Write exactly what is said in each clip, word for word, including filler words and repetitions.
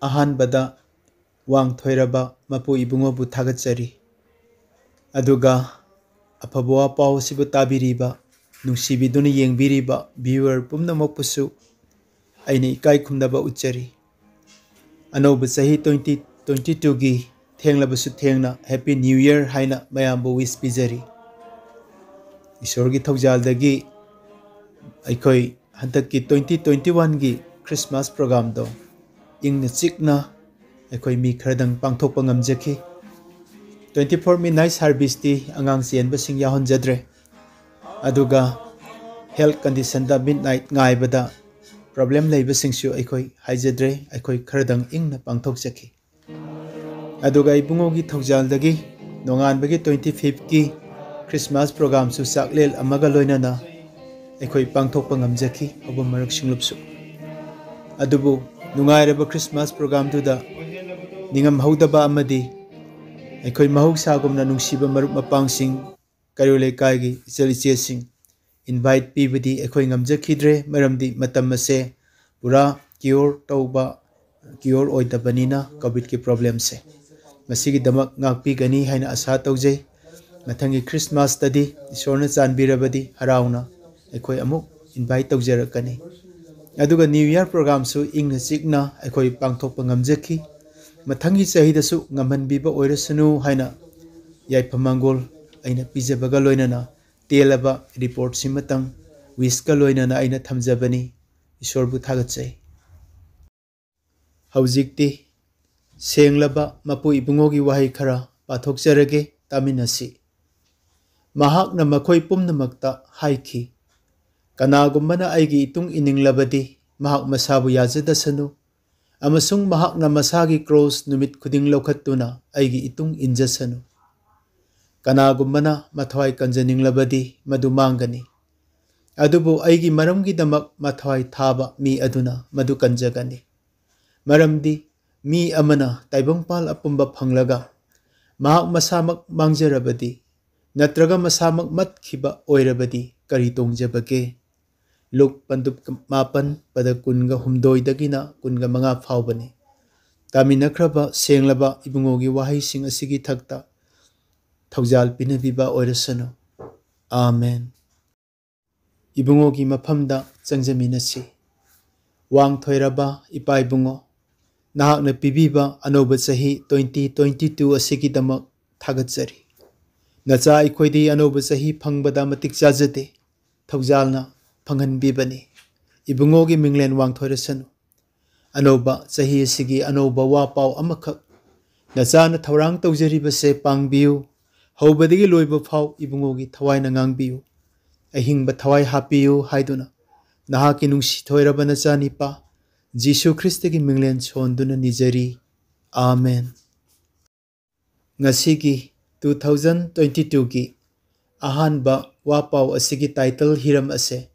ꯑꯍꯥꯟꯕꯗ ꯋꯥꯡꯊꯣꯏꯔꯕ ꯃꯄꯨ ꯏꯕꯨꯡꯉꯣꯕꯨ ꯊꯥꯒꯠꯆꯔꯤ꯫ ꯑꯗꯨꯒ ꯑꯐꯕ ꯋꯥ ꯄꯥꯎ ꯑꯁꯤꯕꯨ ꯇꯥꯕꯤꯔꯤꯕ, ꯅꯨꯡꯁꯤꯕꯤꯗꯨꯅ ꯌꯦꯡꯕꯤꯔꯤꯕ viewer ꯄꯨꯝꯅꯃꯛꯄꯨꯁꯨ ꯑꯩꯅ ꯏꯀꯥꯏ ꯈꯨꯝꯅꯕ ꯎꯠꯆꯔꯤ꯫ ꯑꯅꯧꯕ ꯆꯍꯤ twenty twenty twoꯒꯤ ꯊꯦꯡꯂꯕꯁꯨ ꯊꯦꯡꯅ Happy New Year ꯍꯥꯏꯅ ꯃꯌꯥꯝꯕꯨ wish ꯄꯤꯖꯔꯤ꯫ ꯏꯁꯣꯔꯒꯤ ꯊꯧꯖꯥꯜꯗꯒꯤ ꯑꯩꯈꯣꯏ ꯍꯟꯗꯛꯀꯤ twenty twenty oneꯒꯤ Christmas programꯗꯣ ꯏꯪꯅ ꯆꯤꯛꯅ ꯑꯩꯈꯣꯏ ꯃꯤ ꯈꯔꯗꯪ ꯄꯥꯡꯊꯣꯛꯄ ꯉꯝꯖꯈꯤ꯫ Twenty four midnight serviceꯇꯤ ꯑꯉꯥꯡ ꯆꯦꯟꯕꯁꯤꯡ ꯌꯥꯎꯍꯟꯖꯗ꯭ꯔꯦ꯫ ꯑꯗꯨꯒ health conditionꯗ midnight ꯉꯥꯏꯕꯗ problem ꯂꯩꯕꯁꯤꯡꯁꯨ ꯑꯩꯈꯣꯏ ꯍꯥꯏꯖꯗ꯭ꯔꯦ, ꯑꯩꯈꯣꯏ ꯈꯔꯗꯪ ꯏꯪꯅ ꯄꯥꯡꯊꯣꯛꯆꯈꯤ꯫ ꯑꯗꯨꯒ ꯏꯕꯨꯡꯉꯣꯒꯤ ꯊꯧꯖꯥꯜꯗꯒꯤ ꯅꯣꯡꯉꯥꯟꯕꯒꯤ twenty fifthꯀꯤ Christmas programꯁꯨ ꯆꯥꯛꯂꯦꯟ ꯑꯃꯒ ꯂꯣꯏꯅꯅ ꯑꯩꯈꯣꯏ ꯄꯥꯡꯊꯣꯛꯄ ꯉꯝꯖꯈꯤ, ꯍꯧꯕ ꯃꯔꯛ ꯁꯤꯡꯂꯨꯞꯁꯨ꯫ ꯑꯗꯨꯕꯨ ꯅꯨꯡꯉꯥꯏꯔꯕ Christmas programꯗꯨꯗ ꯅꯤꯡꯉꯝꯍꯧꯗꯕ ꯑꯃꯗꯤ ꯑꯩꯈꯣꯏ ꯃꯍꯧꯁꯥꯒꯨꯝꯅ ꯅꯨꯡꯁꯤꯕ ꯃꯔꯨꯞ ꯃꯄꯥꯡꯁꯤꯡ, ꯀꯩꯔꯣꯜ ꯂꯩꯀꯥꯏꯒꯤ ꯏꯆꯜ ꯏꯆꯦꯁꯤꯡ invite ꯄꯤꯕꯗꯤ ꯑꯩꯈꯣꯏ ꯉꯝꯖꯈꯤꯗ꯭ꯔꯦ, ꯃꯔꯝꯗꯤ ꯃꯇꯝ ꯑꯁꯦ ꯄꯨꯔꯥ cure ꯇꯧꯕ, cure ꯑꯣꯏꯗꯕꯅꯤꯅ COVIDꯀꯤ problemꯁꯦ꯫ ꯃꯁꯤꯒꯤꯗꯃꯛ ꯉꯥꯛꯄꯤꯒꯅꯤ ꯍꯥꯏꯅ ꯑꯁꯥ ꯇꯧꯖꯩ꯫ ꯃꯊꯪꯒꯤ Christmasꯇꯗꯤ ꯏꯁꯣꯔꯅ ꯆꯥꯟꯕꯤꯔꯕꯗꯤ ꯍꯔꯥꯎꯅ ꯑꯩꯈꯣꯏ ꯑꯃꯨꯛ invite ꯇꯧꯖꯔꯛꯀꯅꯤ꯫ ꯑꯗꯨꯒ New Year programꯁꯨ ꯏꯪꯅ ꯆꯤꯛꯅ ꯑꯩꯈꯣꯏ ꯄꯥꯡꯊꯣꯛꯄ ꯉꯝꯖꯈꯤ꯫ ꯃꯊꯪꯒꯤ ꯆꯍꯤꯗꯁꯨ ꯉꯝꯍꯟꯕꯤꯕ ꯑꯣꯏꯔꯁꯅꯨ ꯍꯥꯏꯅ ꯌꯥꯏꯐ ꯃꯪꯒꯣꯜ ꯑꯩꯅ ꯄꯤꯖꯕꯒ ꯂꯣꯏꯅꯅ ꯇꯦꯜꯂꯕ reportꯁꯤꯃꯇꯪ wishꯀ ꯂꯣꯏꯅꯅ ꯑꯩꯅ ꯊꯝꯖꯕꯅꯤ꯫ ꯏꯁꯣꯔꯕꯨ ꯊꯥꯒꯠꯆꯩ꯫ ꯍꯧꯖꯤꯛꯇꯤ ꯁꯦꯡꯂꯕ ꯃꯄꯨ ꯏꯕꯨꯡꯉꯣꯒꯤ ꯋꯥꯍꯩ ꯈꯔ ꯄꯥꯊꯣꯛꯆꯔꯒꯦ, ꯇꯥꯃꯤꯟꯅꯁꯤ꯫ ꯃꯍꯥꯛꯅ ꯃꯈꯣꯏ ꯄꯨꯝꯅꯃꯛꯇ ꯍꯥꯏꯈꯤ, "ꯀꯅꯥꯒꯨꯝꯕꯅ ꯑꯩꯒꯤ ꯏꯇꯨꯡ ꯏꯅꯤꯡꯂꯕꯗꯤ ꯃꯍꯥꯛ ꯃꯁꯥꯕꯨ ꯌꯥꯖꯗꯁꯅꯨ, ꯑꯃꯁꯨꯡ ꯃꯍꯥꯛꯅ ꯃꯁꯥꯒꯤ cross ꯅꯨꯃꯤꯠ ꯈꯨꯗꯤꯡ ꯂꯧꯈꯠꯇꯨꯅ ꯑꯩꯒꯤ ꯏꯇꯨꯡ ꯏꯟꯖꯁꯅꯨ꯫ ꯀꯅꯥꯒꯨꯝꯕꯅ ꯃꯊ꯭ꯋꯥꯏ ꯀꯟꯖꯅꯤꯡꯂꯕꯗꯤ ꯃꯗꯨ ꯃꯥꯡꯒꯅꯤ, ꯑꯗꯨꯕꯨ ꯑꯩꯒꯤ ꯃꯔꯝꯒꯤꯗꯃꯛ ꯃꯊ꯭ꯋꯥꯏ ꯊꯥꯕ ꯃꯤ ꯑꯗꯨꯅ ꯃꯗꯨ ꯀꯟꯖꯒꯅꯤ꯫ ꯃꯔꯝꯗꯤ ꯃꯤ ꯑꯃꯅ ꯇꯥꯏꯕꯪꯄꯥꯜ ꯑꯄꯨꯝꯕ ꯐꯪꯂꯒ ꯃꯍꯥꯛ ꯃꯁꯥꯃꯛ ꯃꯥꯡꯖꯔꯕꯗꯤ, ꯅꯠꯇ꯭ꯔꯒ ꯃꯁꯥꯃꯛ ꯃꯠꯈꯤꯕ ꯑꯣꯏꯔꯕꯗꯤ ꯀꯔꯤ ꯇꯣꯡꯖꯕꯒꯦ?" ꯂꯨꯛ ꯄꯟꯗꯨꯞ ꯃꯥꯄꯟ, ꯄꯗ ꯀꯨꯟꯒ ꯍꯨꯝꯗꯣꯏꯗꯒꯤꯅ ꯀꯨꯟꯒ ꯃꯉꯥ ꯐꯥꯎꯕꯅꯤ꯫ ꯇꯥꯃꯤꯟꯅꯈ꯭ꯔꯕ ꯁꯦꯡꯂꯕ ꯏꯕꯨꯡꯉꯣꯒꯤ ꯋꯥꯍꯩꯁꯤꯡ ꯑꯁꯤꯒꯤ ꯊꯛꯇ ꯊꯧꯖꯥꯜ ꯄꯤꯅꯕꯤꯕ ꯑꯣꯏꯔꯁꯅꯨ꯫ ꯑꯥꯃꯦꯟ꯫ ꯏꯕꯨꯡꯉꯣꯒꯤ ꯃꯐꯝꯗ ꯆꯪꯖꯃꯤꯟꯅꯁꯤ꯫ ꯋꯥꯡꯊꯣꯏꯔꯕ ꯏꯄꯥ ꯏꯕꯨꯡꯉꯣ, ꯅꯍꯥꯛꯅ ꯄꯤꯕꯤꯕ ꯑꯅꯧꯕ ꯆꯍꯤ twenty twenty two ꯑꯁꯤꯒꯤꯗꯃꯛ ꯊꯥꯒꯠꯆꯔꯤ꯫ ꯅꯆꯥ ꯑꯩꯈꯣꯏꯗꯤ ꯑꯅꯧꯕ ꯆꯍꯤ ꯐꯪꯕꯗ ꯃꯇꯤꯛ ꯆꯥꯖꯗꯦ, ꯊꯧꯖꯥꯜꯅ ꯐꯪꯍꯟꯕꯤꯕꯅꯤ꯫ ꯏꯕꯨꯡꯉꯣꯒꯤ ꯃꯤꯡꯂꯦꯟ ꯋꯥꯡꯊꯣꯏꯔꯁꯅꯨ꯫ ꯑꯅꯧꯕ ꯆꯍꯤ ꯑꯁꯤꯒꯤ ꯑꯅꯧꯕ ꯋꯥ ꯄꯥꯎ ꯑꯃꯈꯛ ꯅꯆꯥꯅ ꯊꯧꯔꯥꯡ ꯇꯧꯖꯔꯤꯕꯁꯦ ꯄꯥꯡꯕꯤꯌꯨ꯫ ꯍꯧꯕꯗꯒꯤ ꯂꯣꯏꯕ ꯐꯥꯎ ꯏꯕꯨꯡꯉꯣꯒꯤ ꯊꯋꯥꯏꯅ ꯉꯥꯡꯕꯤꯌꯨ꯫ ꯑꯍꯤꯡꯕ ꯊꯋꯥꯏ ꯍꯥꯞꯄꯤꯌꯨ ꯍꯥꯏꯗꯨꯅ ꯅꯍꯥꯛꯀꯤ ꯅꯨꯡꯁꯤ ꯊꯣꯏꯔꯕ ꯅꯆꯥꯅꯤꯄꯥ ꯖꯤꯁꯨ ꯈ꯭ꯔꯤꯁꯇꯒꯤ ꯃꯤꯡꯂꯦꯟ ꯁꯣꯟꯗꯨꯅ ꯅꯤꯖꯔꯤ꯫ ꯑꯥꯃꯦꯟ꯫ ꯉꯁꯤꯒꯤ two thousand twenty twoꯒꯤ ꯑꯍꯥꯟꯕ ꯋꯥ ꯄꯥꯎ ꯑꯁꯤꯒꯤ ꯇꯥꯏꯇꯜ ꯍꯤꯔꯝ ꯑꯁꯦ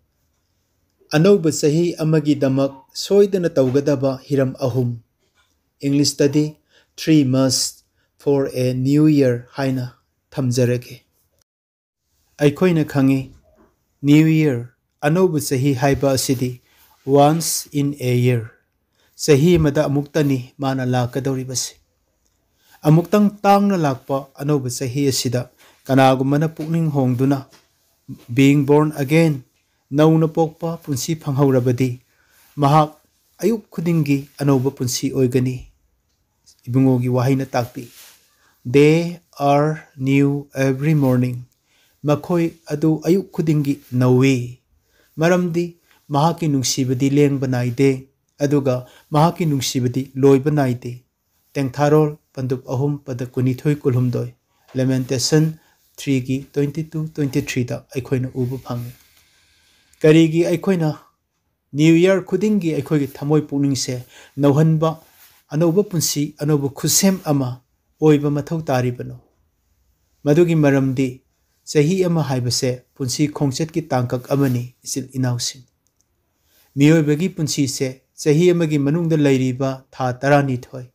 ꯑꯅꯧꯕ ꯆꯍꯤ ꯑꯃꯒꯤꯗꯃꯛ ꯁꯣꯏꯗꯅ ꯇꯧꯒꯗꯕ ꯍꯤꯔꯝ ꯑꯍꯨꯝ, ꯏꯪꯂꯤꯁꯇꯗꯤ "Three must for a new year" ꯍꯥꯏꯅ ꯊꯝꯖꯔꯒꯦ꯫ ꯑꯩꯈꯣꯏꯅ ꯈꯪꯏ, New Year, ꯑꯅꯧꯕ ꯆꯍꯤ ꯍꯥꯏꯕ ꯑꯁꯤꯗꯤ once in a year, ꯆꯍꯤ ꯑꯃꯗ ꯑꯃꯨꯛꯇꯅꯤ ꯃꯥꯅ ꯂꯥꯛꯀꯗꯧꯔꯤꯕꯁꯤ꯫ ꯑꯃꯨꯛꯇꯪ ꯇꯥꯡꯅ ꯂꯥꯛꯄ ꯑꯅꯧꯕ ꯆꯍꯤ ꯑꯁꯤꯗ ꯀꯅꯥꯒꯨꯝꯕꯅ ꯄꯨꯛꯅꯤꯡ ꯍꯣꯡꯗꯨꯅ, being born again, ꯅꯧꯅ ꯄꯣꯛꯄ ꯄꯨꯟꯁꯤ ꯐꯪꯍꯧꯔꯕꯗꯤ, ꯃꯍꯥꯛ ꯑꯌꯨꯛ ꯈꯨꯗꯤꯡꯒꯤ ꯑꯅꯧꯕ ꯄꯨꯟꯁꯤ ꯑꯣꯏꯒꯅꯤ꯫ ꯏꯕꯨꯡꯉꯣꯒꯤ ꯋꯥꯍꯩꯅ ꯇꯥꯛꯄꯤ, "They are new every morning." ꯃꯈꯣꯏ ꯑꯗꯨ ꯑꯌꯨꯛ ꯈꯨꯗꯤꯡꯒꯤ ꯅꯧꯏ, ꯃꯔꯝꯗꯤ ꯃꯍꯥꯛꯀꯤ ꯅꯨꯡꯁꯤꯕꯗꯤ ꯂꯦꯡꯕ ꯅꯥꯏꯗꯦ, ꯑꯗꯨꯒ ꯃꯍꯥꯛꯀꯤ ꯅꯨꯡꯁꯤꯕꯗꯤ ꯂꯣꯏꯕ ꯅꯥꯏꯗꯦ꯫ ꯇꯦꯡꯊꯥꯔꯣꯜ ꯄꯟꯗꯨꯞ ꯑꯍꯨꯝ ꯄꯗ ꯀꯨꯟꯅꯤꯊꯣꯏ ꯀꯨꯟꯍꯨꯝꯗꯣꯏ, Lamentation threeꯒꯤ twenty two, twenty threeꯗ ꯑꯩꯈꯣꯏꯅ ꯎꯕ ꯐꯪꯏ꯫ ꯀꯔꯤꯒꯤ ꯑꯩꯈꯣꯏꯅ New Year ꯈꯨꯗꯤꯡꯒꯤ ꯑꯩꯈꯣꯏꯒꯤ ꯊꯃꯣꯏ ꯄꯨꯛꯅꯤꯡꯁꯦ ꯅꯧꯍꯟꯕ, ꯑꯅꯧꯕ ꯄꯨꯟꯁꯤ, ꯑꯅꯧꯕ ꯈꯨꯠꯁꯦꯝ ꯑꯃ ꯑꯣꯏꯕ ꯃꯊꯧ ꯇꯥꯔꯤꯕꯅꯣ? ꯃꯗꯨꯒꯤ ꯃꯔꯝꯗꯤ ꯆꯍꯤ ꯑꯃ ꯍꯥꯏꯕꯁꯦ ꯄꯨꯟꯁꯤ ꯈꯣꯡꯆꯠꯀꯤ ꯇꯥꯡꯀꯛ ꯑꯃꯅꯤ, ꯏꯆꯤꯜ ꯏꯅꯥꯎꯁꯤꯡ꯫ ꯃꯤꯑꯣꯏꯕꯒꯤ ꯄꯨꯟꯁꯤꯁꯦ ꯆꯍꯤ ꯑꯃꯒꯤ ꯃꯅꯨꯡꯗ ꯂꯩꯔꯤꯕ ꯊꯥ ꯇꯔꯥꯅꯤꯊꯣꯏ,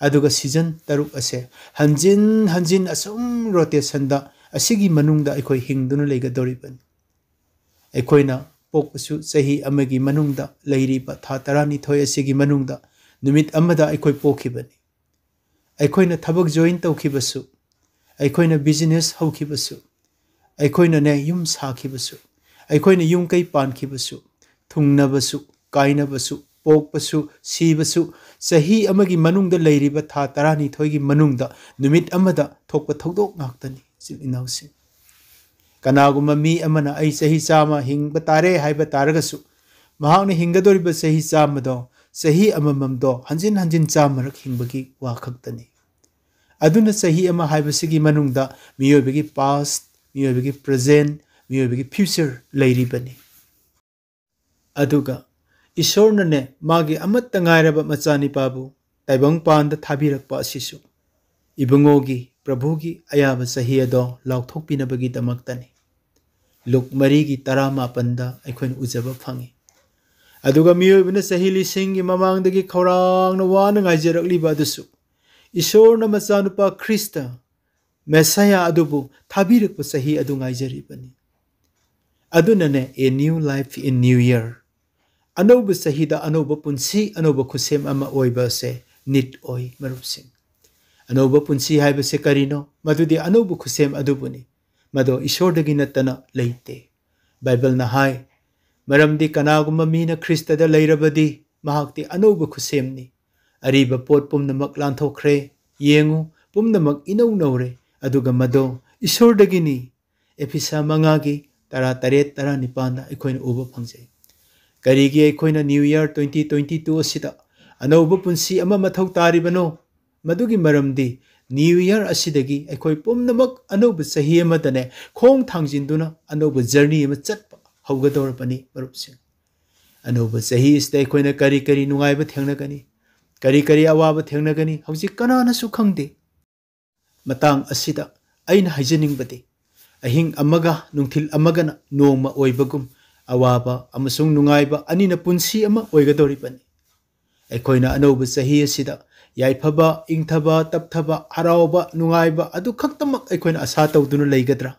ꯑꯗꯨꯒ season ꯇꯔꯨꯛ ꯑꯁꯦ ꯍꯟꯖꯤꯟ ꯍꯟꯖꯤꯟ ꯑꯁꯨꯝ rotationꯗ ꯑꯁꯤꯒꯤ ꯃꯅꯨꯡꯗ ꯑꯩꯈꯣꯏ ꯍꯤꯡꯗꯨꯅ ꯂꯩꯒꯗꯧꯔꯤꯕꯅꯤ꯫ ꯑꯩꯈꯣꯏꯅ ꯄꯣꯛꯄꯁꯨ ꯆꯍꯤ ꯑꯃꯒꯤ ꯃꯅꯨꯡꯗ ꯂꯩꯔꯤꯕ ꯊꯥ ꯇꯔꯥꯅꯤꯊꯣꯏ ꯑꯁꯤꯒꯤ ꯃꯅꯨꯡꯗ ꯅꯨꯃꯤꯠ ꯑꯃꯗ ꯑꯩꯈꯣꯏ ꯄꯣꯛꯈꯤꯕꯅꯤ꯫ ꯑꯩꯈꯣꯏꯅ ꯊꯕꯛ join ꯇꯧꯈꯤꯕꯁꯨ, ꯑꯩꯈꯣꯏꯅ business ꯍꯧꯈꯤꯕꯁꯨ, ꯑꯩꯈꯣꯏꯅꯅꯦ ꯌꯨꯝ ꯁꯥꯈꯤꯕꯁꯨ, ꯑꯩꯈꯣꯏꯅ ꯌꯨꯝ ꯀꯩ ꯄꯥꯟꯈꯤꯕꯁꯨ, ꯊꯨꯡꯅꯕꯁꯨ, ꯀꯥꯏꯅꯕꯁꯨ, ꯄꯣꯛꯄꯁꯨ, ꯁꯤꯕꯁꯨ, ꯆꯍꯤ ꯑꯃꯒꯤ ꯃꯅꯨꯡꯗ ꯂꯩꯔꯤꯕ ꯊꯥ ꯇꯔꯥꯅꯤꯊꯣꯏꯒꯤ ꯃꯅꯨꯡꯗ ꯅꯨꯃꯤꯠ ꯑꯃꯗ ꯊꯣꯛꯄ ꯊꯧꯗꯣꯛ ꯉꯥꯛꯇꯅꯤ, ꯏꯆꯤꯜ ꯏꯅꯥꯎꯁꯤꯡ꯫ ꯀꯅꯥꯒꯨꯝꯕ ꯃꯤ ꯑꯃꯅ "ꯑꯩ ꯆꯍꯤ ꯆꯥꯝꯃ ꯍꯤꯡꯕ ꯇꯥꯔꯦ" ꯍꯥꯏꯕ ꯇꯥꯔꯒꯁꯨ, ꯃꯍꯥꯛꯅ ꯍꯤꯡꯒꯗꯧꯔꯤꯕ ꯆꯍꯤ ꯆꯥꯝꯃꯗꯣ, ꯆꯍꯤ ꯑꯃꯃꯝꯗꯣ ꯍꯟꯖꯤꯟ ꯍꯟꯖꯤꯟ ꯆꯥꯝꯃꯔꯛ ꯍꯤꯡꯕꯒꯤ ꯋꯥ ꯈꯛꯇꯅꯤ꯫ ꯑꯗꯨꯅ ꯆꯍꯤ ꯑꯃ ꯍꯥꯏꯕꯁꯤꯒꯤ ꯃꯅꯨꯡꯗ ꯃꯤꯑꯣꯏꯕꯒꯤ past, ꯃꯤꯑꯣꯏꯕꯒꯤ present, ꯃꯤꯑꯣꯏꯕꯒꯤ future ꯂꯩꯔꯤꯕꯅꯤ꯫ ꯑꯗꯨꯒ ꯏꯁꯣꯔꯅꯅꯦ ꯃꯥꯒꯤ ꯑꯃꯠꯇ ꯉꯥꯏꯔꯕ ꯃꯆꯥꯅꯤꯄꯥꯕꯨ ꯇꯥꯏꯕꯪꯄꯥꯟꯗ ꯊꯥꯕꯤꯔꯛꯄ ꯑꯁꯤꯁꯨ ꯏꯕꯨꯡꯉꯣꯒꯤ, ꯄ꯭ꯔꯚꯨꯒꯤ ꯑꯌꯥꯕ ꯆꯍꯤ ꯑꯗꯣ ꯂꯥꯎꯊꯣꯛꯄꯤꯅꯕꯒꯤꯗꯃꯛꯇꯅꯤ꯫ ꯂꯨꯛ ꯃꯔꯤꯒꯤ ꯇꯔꯥꯃꯥꯄꯟꯗ ꯑꯩꯈꯣꯏꯅ ꯎꯖꯕ ꯐꯪꯉꯤ꯫ ꯑꯗꯨꯒ ꯃꯤꯑꯣꯏꯕꯅ ꯆꯍꯤ ꯂꯤꯁꯤꯡꯒꯤ ꯃꯃꯥꯡꯗꯒꯤ ꯈꯧꯔꯥꯡꯅ ꯋꯥꯅ ꯉꯥꯏꯖꯔꯛꯂꯤꯕ ꯑꯗꯨꯁꯨ ꯏꯁꯣꯔꯅ ꯃꯆꯥꯅꯨꯄꯥ ꯈ꯭ꯔꯤꯁꯇ, ꯃꯦꯁꯥꯌꯥ ꯑꯗꯨꯕꯨ ꯊꯥꯕꯤꯔꯛꯄ ꯆꯍꯤ ꯑꯗꯨ ꯉꯥꯏꯖꯔꯤꯕꯅꯤ꯫ ꯑꯗꯨꯅꯅꯦ, "A new life in new year", ꯑꯅꯧꯕ ꯆꯍꯤꯗ ꯑꯅꯧꯕ ꯄꯨꯟꯁꯤ, ꯑꯅꯧꯕ ꯈꯨꯠꯁꯦꯝ ꯑꯃ ꯑꯣꯏꯕ ꯑꯁꯦ ꯅꯤꯠ ꯑꯣꯏ, ꯃꯔꯨꯞꯁꯤꯡ꯫ ꯑꯅꯧꯕ ꯄꯨꯟꯁꯤ ꯍꯥꯏꯕꯁꯦ ꯀꯔꯤꯅꯣ? ꯃꯗꯨꯗꯤ ꯑꯅꯧꯕ ꯈꯨꯠꯁꯦꯝ ꯑꯗꯨꯕꯨꯅꯤ꯫ ꯃꯗꯣ ꯏꯁꯣꯔꯗꯒꯤ ꯅꯠꯇꯅ ꯂꯩꯇꯦ꯫ ꯕꯥꯏꯕꯜꯅ ꯍꯥꯏ, "ꯃꯔꯝꯗꯤ ꯀꯅꯥꯒꯨꯝꯕ ꯃꯤꯅ ꯈ꯭ꯔꯤꯁꯇꯗ ꯂꯩꯔꯕꯗꯤ, ꯃꯍꯥꯛꯇꯤ ꯑꯅꯧꯕ ꯈꯨꯠꯁꯦꯝꯅꯤ꯫ ꯑꯔꯤꯕ ꯄꯣꯠ ꯄꯨꯝꯅꯃꯛ ꯂꯥꯟꯊꯣꯛꯈ꯭ꯔꯦ꯫ ꯌꯦꯡꯉꯨ, ꯄꯨꯝꯅꯃꯛ ꯏꯅꯧ ꯅꯧꯔꯦ, ꯑꯗꯨꯒ ꯃꯗꯣ ꯏꯁꯣꯔꯗꯒꯤꯅꯤ"꯫ ꯑꯦꯐꯤꯁꯥ ꯃꯉꯥꯒꯤ ꯇꯔꯥꯇꯔꯦꯠ, ꯇꯔꯥꯅꯤꯄꯥꯟꯗ ꯑꯩꯈꯣꯏꯅ ꯎꯕ ꯐꯪꯖꯩ꯫ ꯀꯔꯤꯒꯤ ꯑꯩꯈꯣꯏꯅ New Year twenty twenty-two ꯑꯁꯤꯗ ꯑꯅꯧꯕ ꯄꯨꯟꯁꯤ ꯑꯃ ꯃꯊꯧ ꯇꯥꯔꯤꯕꯅꯣ? ꯃꯗꯨꯒꯤ ꯃꯔꯝꯗꯤ New Year ꯑꯁꯤꯗꯒꯤ ꯑꯩꯈꯣꯏ ꯄꯨꯝꯅꯃꯛ ꯑꯅꯧꯕ ꯆꯍꯤ ꯑꯃꯗꯅꯦ ꯈꯣꯡ ꯊꯥꯡꯖꯤꯟꯗꯨꯅ ꯑꯅꯧꯕ journey ꯑꯃ ꯆꯠꯄ ꯍꯧꯒꯗꯧꯔꯕꯅꯤ, ꯃꯔꯨꯞꯁꯤꯡ꯫ ꯑꯅꯧꯕ ꯆꯍꯤ ꯑꯁꯤꯗ ꯑꯩꯈꯣꯏꯅ ꯀꯔꯤ ꯀꯔꯤ ꯅꯨꯡꯉꯥꯏꯕ ꯊꯦꯡꯅꯒꯅꯤ, ꯀꯔꯤ ꯀꯔꯤ ꯑꯋꯥꯕ ꯊꯦꯡꯅꯒꯅꯤ, ꯍꯧꯖꯤꯛ ꯀꯅꯥꯅꯁꯨ ꯈꯪꯗꯦ꯫ ꯃꯇꯥꯡ ꯑꯁꯤꯗ ꯑꯩꯅ ꯍꯥꯏꯖꯅꯤꯡꯕꯗꯤ, ꯑꯍꯤꯡ ꯑꯃꯒ ꯅꯨꯡꯊꯤꯜ ꯑꯃꯒꯅ ꯅꯣꯡꯃ ꯑꯣꯏꯕꯒꯨꯝ, ꯑꯋꯥꯕ ꯑꯃꯁꯨꯡ ꯅꯨꯡꯉꯥꯏꯕ ꯑꯅꯤꯅ ꯄꯨꯟꯁꯤ ꯑꯃ ꯑꯣꯏꯒꯗꯧꯔꯤꯕꯅꯤ꯫ ꯑꯩꯈꯣꯏꯅ ꯑꯅꯧꯕ ꯆꯍꯤ ꯑꯁꯤꯗ ꯌꯥꯏꯐꯕ, ꯏꯪꯊꯕ, ꯇꯞꯊꯕ, ꯍꯔꯥꯎꯕ, ꯅꯨꯡꯉꯥꯏꯕ ꯑꯗꯨ ꯈꯛꯇꯃꯛ ꯑꯩꯈꯣꯏꯅ ꯑꯁꯥ ꯇꯧꯗꯨꯅ ꯂꯩꯒꯗ꯭ꯔꯥ?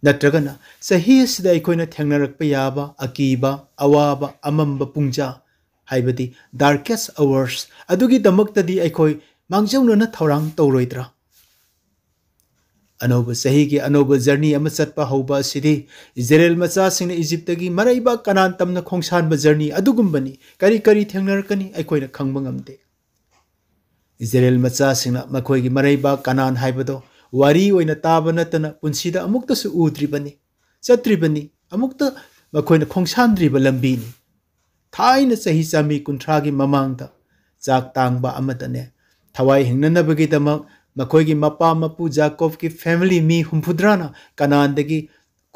ꯅꯠꯇ꯭ꯔꯒꯅ ꯆꯍꯤ ꯑꯁꯤꯗ ꯑꯩꯈꯣꯏꯅ ꯊꯦꯡꯅꯔꯛꯄ ꯌꯥꯕ ꯑꯀꯤꯕ, ꯑꯋꯥꯕ, ꯑꯃꯝꯕ ꯄꯨꯡꯖꯥ, ꯍꯥꯏꯕꯗꯤ darkest hours ꯑꯗꯨꯒꯤꯗꯃꯛꯇꯗꯤ ꯑꯩꯈꯣꯏ ꯃꯥꯡꯖꯧꯅꯅ ꯊꯧꯔꯥꯡ ꯇꯧꯔꯣꯏꯗ꯭ꯔꯥ? ꯑꯅꯧꯕ ꯆꯍꯤꯒꯤ ꯑꯅꯧꯕ journey ꯑꯃ ꯆꯠꯄ ꯍꯧꯕ ꯑꯁꯤꯗꯤ ꯏꯖꯔꯦꯜ ꯃꯆꯥꯁꯤꯡꯅ ꯏꯖꯤꯞꯇꯒꯤ ꯃꯔꯩꯕꯥꯛ ꯀꯅꯥꯟ ꯇꯝꯅ ꯈꯣꯡꯁꯥꯟꯕ journey ꯑꯗꯨꯒꯨꯝꯕꯅꯤ꯫ ꯀꯔꯤ ꯀꯔꯤ ꯊꯦꯡꯅꯔꯛꯀꯅꯤ ꯑꯩꯈꯣꯏꯅ ꯈꯪꯕ ꯉꯝꯗꯦ꯫ ꯏꯖꯔꯦꯜ ꯃꯆꯥꯁꯤꯡꯅ ꯃꯈꯣꯏꯒꯤ ꯃꯔꯩꯕꯥꯛ ꯀꯅꯥꯟ ꯍꯥꯏꯕꯗꯣ ꯋꯥꯔꯤ ꯑꯣꯏꯅ ꯇꯥꯕ ꯅꯠꯇꯅ ꯄꯨꯟꯁꯤꯗ ꯑꯃꯨꯛꯇꯁꯨ ꯎꯗ꯭ꯔꯤꯕꯅꯤ, ꯆꯠꯇ꯭ꯔꯤꯕꯅꯤ, ꯑꯃꯨꯛꯇ ꯃꯈꯣꯏꯅ ꯈꯣꯡꯁꯥꯟꯗ꯭ꯔꯤꯕ ꯂꯝꯕꯤꯅꯤ꯫ ꯊꯥꯏꯅ ꯆꯍꯤ ꯆꯥꯝꯃꯔꯤ ꯀꯨꯟꯊ꯭ꯔꯥꯒꯤ ꯃꯃꯥꯡꯗ ꯆꯥꯛ ꯇꯥꯡꯕ ꯑꯃꯗꯅꯦ, ꯊꯋꯥꯏ ꯍꯤꯡꯅꯅꯕꯒꯤꯗꯃꯛ ꯃꯈꯣꯏꯒꯤ ꯃꯄꯥ ꯃꯄꯨ ꯖꯥꯀꯣꯕꯀꯤ family ꯃꯤ ꯍꯨꯝꯐꯨꯇꯔꯥꯅ ꯀꯅꯥꯟꯗꯒꯤ